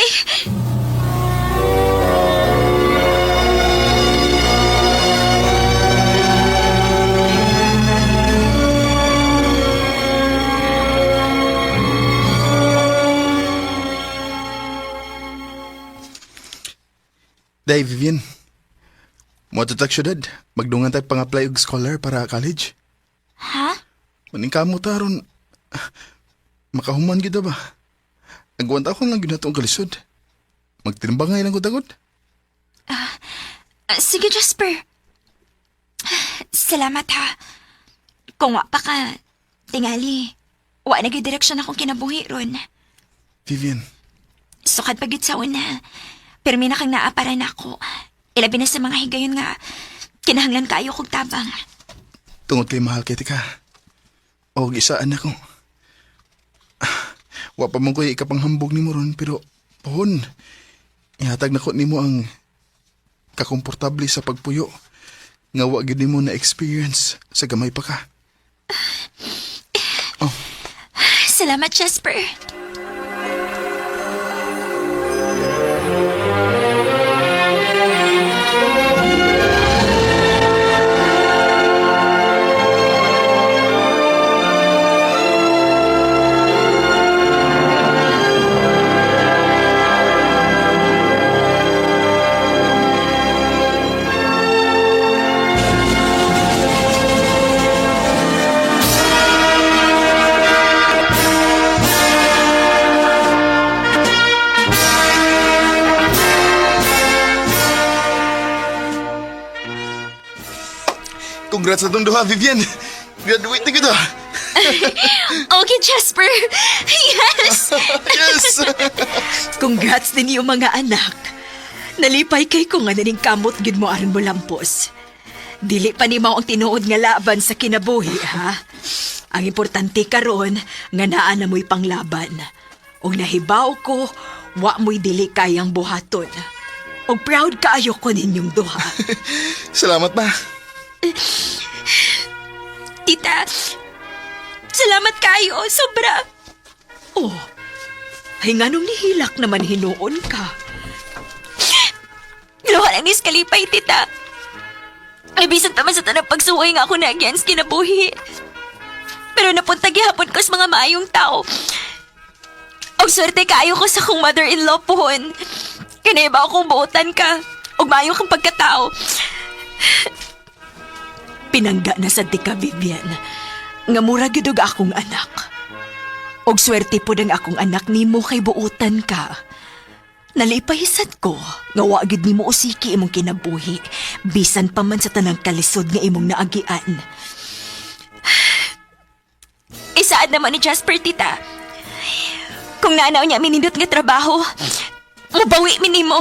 Day, Vivian. Mo tatag syudad. Magdungan tayo pang-apply og scholar para college. Ha? Maning kamo ta ron. Makahuman gyud ba? Agwanta ko lang gyud natong kalisod. Magtimbangay lang ko tagod. Ah, sige, Jasper. Salamat ha. Kung wa pa ka, tingali, wa na gyud direksyon akong kinabuhi ron. Vivian, Sukad pagit sa una. Pirmi na kang naa para nako. Ilabi na sa mga higayon nga kinahanglan kaayo kog tabang. Tungod kay mahal kay ka. O gisaan ako. Wa pa man ko'y ikapanghambog nimo ron pero pohon. Ihatag nako nimo ang kakomportable sa pagpuyo nga wa gyud nimo na experience sa gamay pa ka. Salamat, Jasper. Congrats na tong duha, Vivian. Graduate na kita. Okay, Jasper. Yes! Yes! Congrats din yung mga anak. Nalipay kay ko nga naning kamot gid mo aron mo lampos. Dili pa ni mao ang tinuod nga laban sa kinabuhi, ha? Ang importante karon nga naa na mo'y panglaban. Og nahibaw ko, wa mo'y dili kayang buhaton. Og proud kaayo ko ninyong duha. Salamat ba? Tita, salamat kayo. Sobra. Oh, ay nganong nihilak naman hinuon ka. Ginawa lang ni Kalipay, tita. Ay, bisan pa man sa tanang pagsuway nga ako na against kinabuhi. Pero napunta gihapon ko sa mga maayong tao. Og swerte kaayo ko sa akong mother-in-law pohon. Kanay ba akong buotan ka? Og maayo kang pagkatao. Pinangga na sa ka, Vivian. Nga mura gyud og akong anak. Og swerte pod ang akong anak nimo kay buotan ka. Nalipay sad ko nga wa gyud nimo usiki imong kinabuhi bisan pa man sa tanang kalisod nga imong naagian. Isaad naman ni Jasper, tita. Kung naanaw niya minindot nga trabaho, mubawi mi nimo.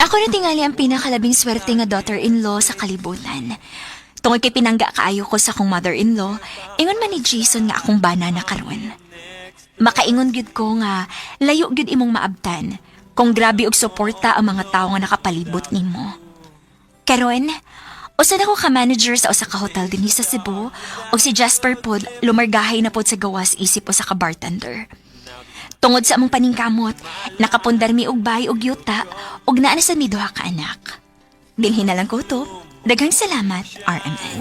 Ako na tingali ang pinakalabing swerte nga daughter-in-law sa kalibutan. Tungod kay pinangga kaayo ko sa akong mother-in-law, ingon man ni Jason nga akong bana na karon. Makaingon gyud ko nga layo gyud imong maabtan kung grabe og suporta ang mga tawo nga nakapalibot nimo. Karon, usa na ko ka manager sa usa ka hotel dinhi sa Cebu ug si Jasper pod lumargahay na pod sa gawas isip usa ka bartender. Tungod sa among paningkamot, nakapundar mi og bay og yuta ug naa na sa mi duha ka anak. Dinhi na lang ko to. Daghang salamat, RMN.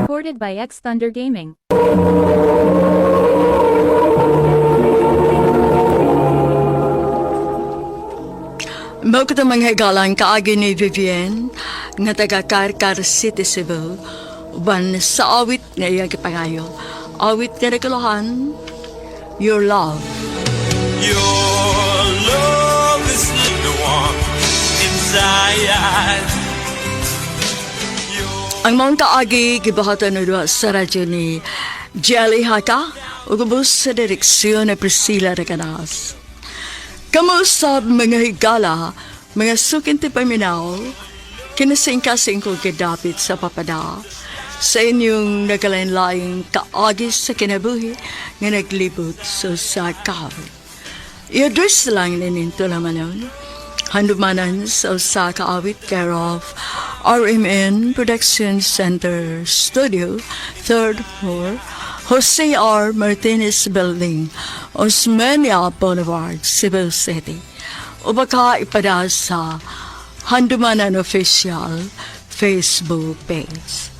Recorded by X Thunder Gaming. Mao ko mga higalang kaagi ni Vivian nga taga Carcar City, Cebu. Uban sa awit nga iyang gipangayo. Awit nga nagkuluhan, Your Love. Your love is the one inside. Ang maong kaagi gibuhatan na duha sa radyo ni Jelly Haka ug ubos sa direksyon ni Priscilla Recanas. Kamusta mga higala, mga sukinti paminaw, kinasingkasing ko gidapit sa papada sa inyong nagalain-laing kaagi sa kinabuhi nga naglibot sa sakaw. I-address lang nininto naman yun. Handumanan sa usa ka awit care of RMN Production Center Studio, third floor, Jose R. Martinez Building, Osmeña Boulevard, Cebu City. O baka ipada sa Handumanan Official Facebook page.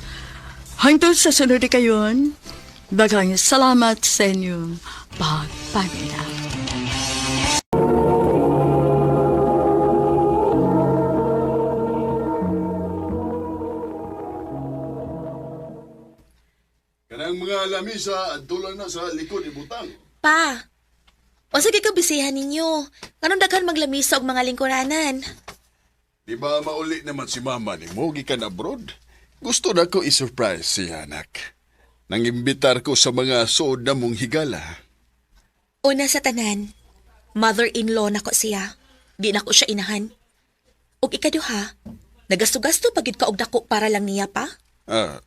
Hangtod sa sunod kayon, daghang salamat sa inyong pagpamilya. Kanang mga lamisa, adto lang na sa likod ibutang. Pa, Unsa kay kabisihan ninyo? Nganong daghan maglamisa og mga lingkuranan? Di ba mauli naman si mama ni mo gikan abroad? Gusto na ko i-surprise siya, anak. Nangimbitar ko sa mga suod na mong higala. Una sa tanan, mother-in-law nako siya. Di nako siya inahan. Ug ikaduha, nagasto-gasto pagid ka og dako para lang niya pa. Ah,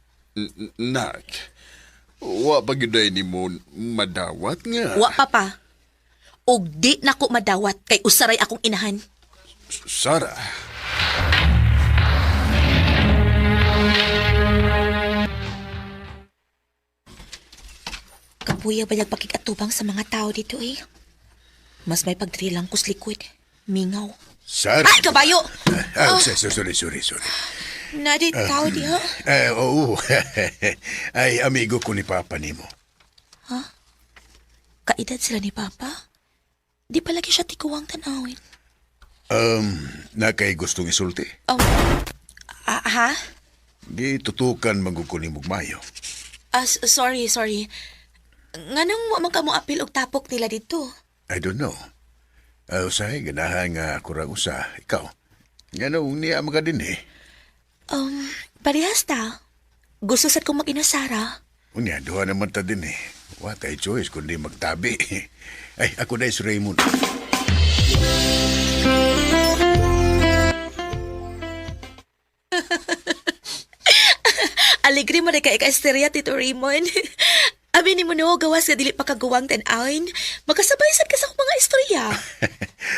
nak, wa pa gyud ay nimo madawat nga. Wa pa pa. Ug di nako madawat kay usaray akong inahan. Sara. Kapuya ba nagpakikatubang sa mga tao dito eh? Mas may pagdrilang kus likod. Mingaw. Sara. Ay, kabayo! Ah, sorry, sorry, sorry. Na di tao di ha? Eh, oo. Ay, amigo ko ni Papa nimo. Kaedad sila ni Papa. Di palagi siya tikuwang tanawin. Nakay gustong isulti. Ah, ha? Gitutukan man ko ni Mugmayo. Ah, sorry, sorry. Nganong wa man ka mo apil og tapok nila dito? I don't know. Usahay, ganahan nga kurang usa. Ikaw. Nga niya mga din eh. Parehas ta. Gusto sad kong mag-inasara. Unya, duha naman ta din eh. What a choice kundi magtabi. Ay, ako na si Raymond. Alegre mo na kay ka-istorya, Tito Raymond. Abi ni mo no, gawas ka dili pa kagawang tan-awin. Makasabay sad ka sa akong mga istorya.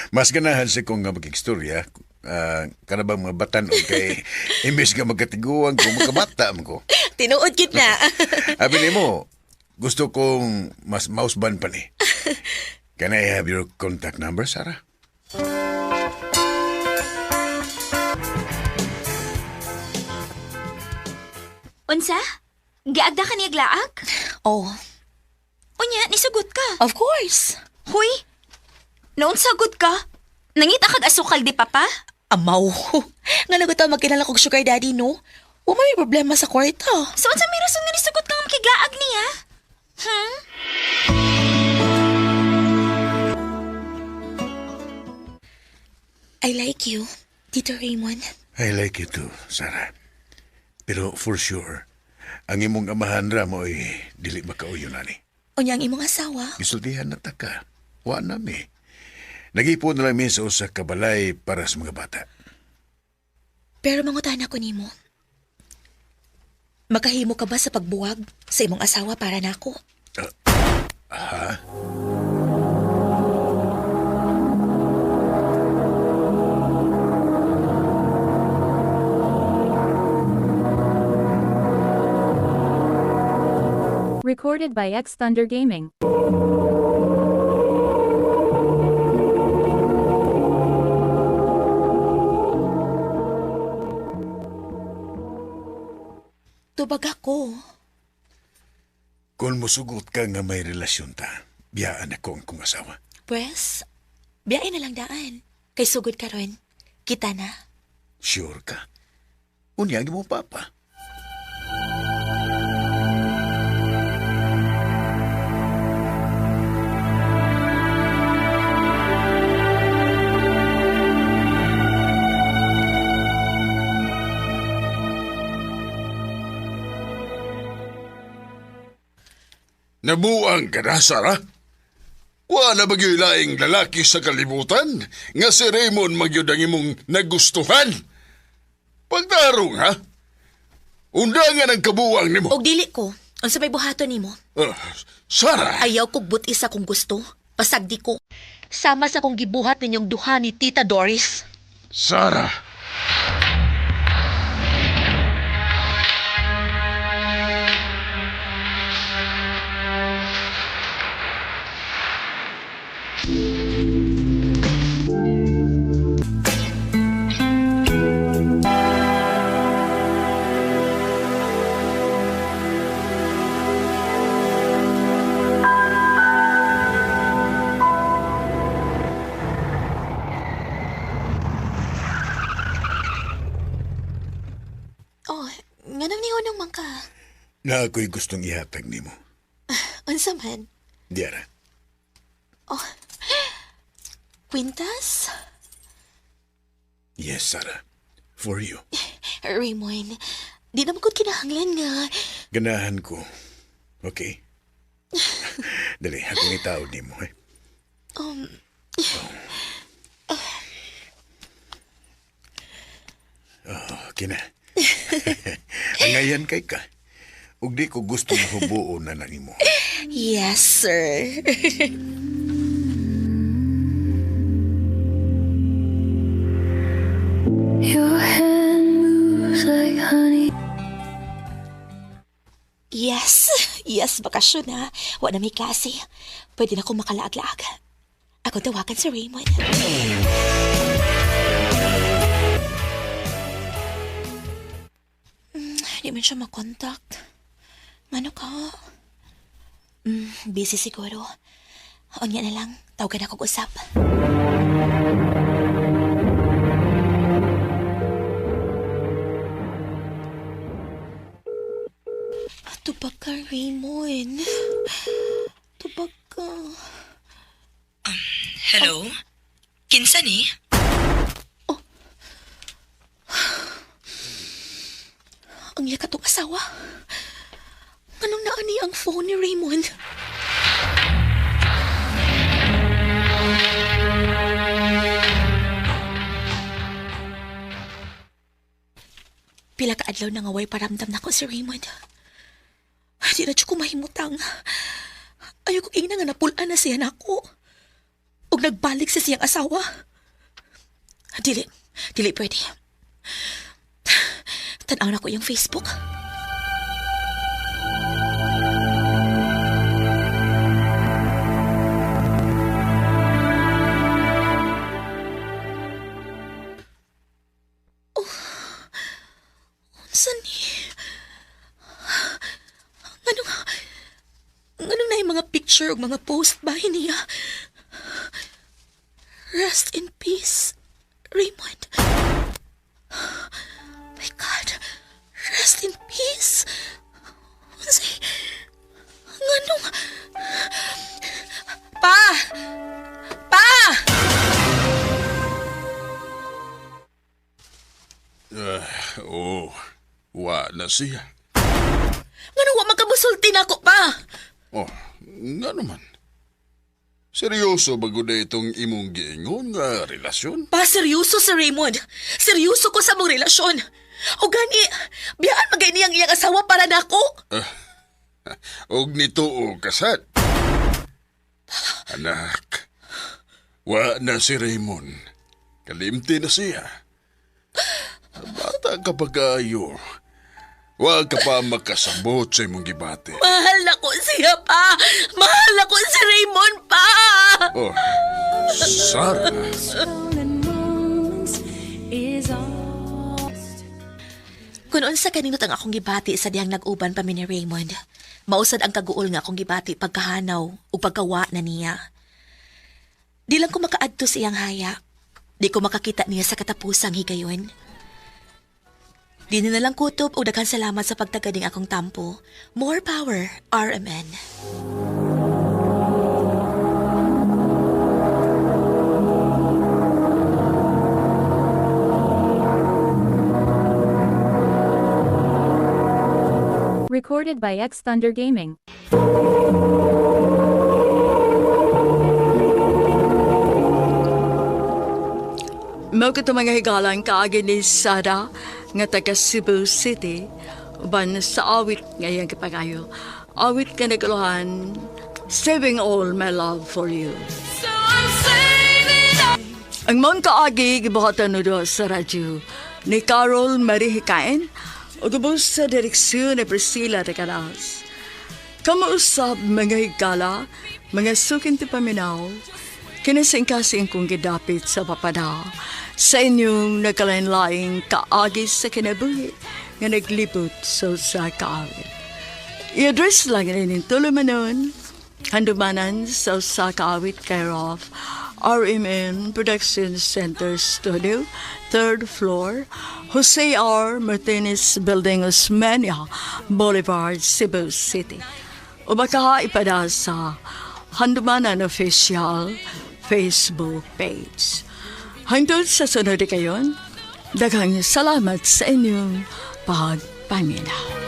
Mas ganahan siya kung nga mag-istorya. Kana bang mga batan o kay imbes nga magkatiguan ko, magkabata mo ko. Tinuod gid na. Abi ni mo, gusto kong mas mausban pa ni. Can I have your contact number, Sarah? Unsa? Giagda ka niya glaag? Oh, Unya, nisugot ka. of course. Huy! Naunsagot ka? Nangita kag asukal di papa? Amaw. Nga na ko magkilala kog sugar daddy, no? Wa may problema sa kwarta. So unsa may rason nga nisugot ka nga makiglaag niya? Hmm? I like you, Tito Raymond. I like you too, Sarah. Pero for sure, ang imong amahan ra mo ay dili makauyo nani. Unya ang imong asawa. Gisultihan na ta ka. Wa na mi. Nag-ipon na lang mi sa usa ka balay para sa mga bata. Pero mangutana ko nimo. Makahimo ka ba sa pagbuwag sa imong asawa para nako? Ha? Recorded by X Thunder Gaming. Tubag ako. Kung musugot ka nga may relasyon ta, biyaan ako ang kong asawa. Pwes, biyain na lang daan. Kay sugod karon. Kita na. Sure ka? Unya ang imong papa. Nabuang ka na, Sara? Wa na ba gyud laing lalaki sa kalibutan nga si Raymond magyud ang imong nagustuhan? Pagtarong, ha? Undangan ang kabuang nimo. Og dili ko. Unsa may buhaton nimo? Ah, Sara! Ayaw kog butis sa kung gusto. Pasagdi ko. Sama sa kong gibuhat ninyong duha ni Tita Doris. Sara! Oh, nganong nihunong man ka? Na ako'y gustong ihatag nimo. Unsa man? Diara. Oh, Kwintas? Yes, Sarah. For you. Raymond, di naman ko kinahanglan nga. Ganahan ko. Okay? Dali, akong itaod ni mo. Eh. Oh, kina. Angayan kay ka. Ug di ko gusto nga hubuon na nimo. Yes, sir. Your hand moves like honey. Yes, yes, bakasyon na. Wa na may klase. Pwede na akong makalaag-laag. Ako tawagan si Raymond. Di man siya makontakt. Ano ka? Busy siguro. Unya na lang, tawagan ako usap. Tubag ka, Raymond. Tubag ka. Hello? Kinsa ni? Oh. Ang iya katong asawa. Anong naani ang phone ni Raymond? Pila ka adlaw na nga way paramdam nako si Raymond. Di na jud ko mahimutang. Ayaw ko ingna nga napulaan na siya nako. Ug nagbalik sa siyang asawa. Dili, dili pwede. Tanaw na ko yung Facebook. Oh, unsa ni? Nganong, nganong na yung mga picture ug mga post ba niya? Rest in peace, Raymond. My God, rest in peace. Unsay, nganong, Pa! Pa! Oh, wa na siya. Nganong wa magkamusulti na ako pa? Oh, nga naman. Seryoso ba gud itong imong giingon nga relasyon? Pa, seryoso si Raymond. Seryoso ko sa mong relasyon. O gani, biyaan magay niyang iyang asawa para nako. Og nito o kasat. Anak, wa na si Raymond. Kalimti na siya. Bata ka pa kayo. Wa ka pa makasabot sa imong gibati. Mahal na ko siya pa. Mahal na ko si Raymond pa. Oh, Sarah. Stolen moments is all. Kung unsa kanindot ang akong gibati sa dihang nag-uban pa mi ni Raymond, mausad ang kaguol nga akong gibati pagkahanaw ug pagkawa na niya. Di lang ko makaadto sa iyang haya. Di ko makakita niya sa katapusang higayon. Di na lang kutob ug daghan salamat sa pagtagading akong tampo. More power, RMN. Recorded by X Thunder Gaming. Mao kato mga higalan kaagi ni Sara nga taga Cebu City uban sa awit nga iyang gipangayo. Awit nga naguluhan, Saving All My Love For You. So I'm saving all. Ang mong kaagi gibuhatan no sa radyo ni Carol Marie Hikain ug ubos sa direksyon ni Priscilla de Caras. Kamausap mga higala, mga sukin ti paminaw, kinasingkasing kong gidapit sa papada sa inyong nagkalain-laing kaagi sa kinabuhi nga naglibot sa usa ka awit. I-address lang rin tulumanon, handumanan sa usa ka awit care of RMN Production Center Studio, third floor, Jose R. Martinez Building, Osmeña Boulevard, Cebu City. O baka ipada sa Handumanan Official, Facebook page. Hangtod sa sunod kayon, daghang salamat sa inyong pagpaminaw.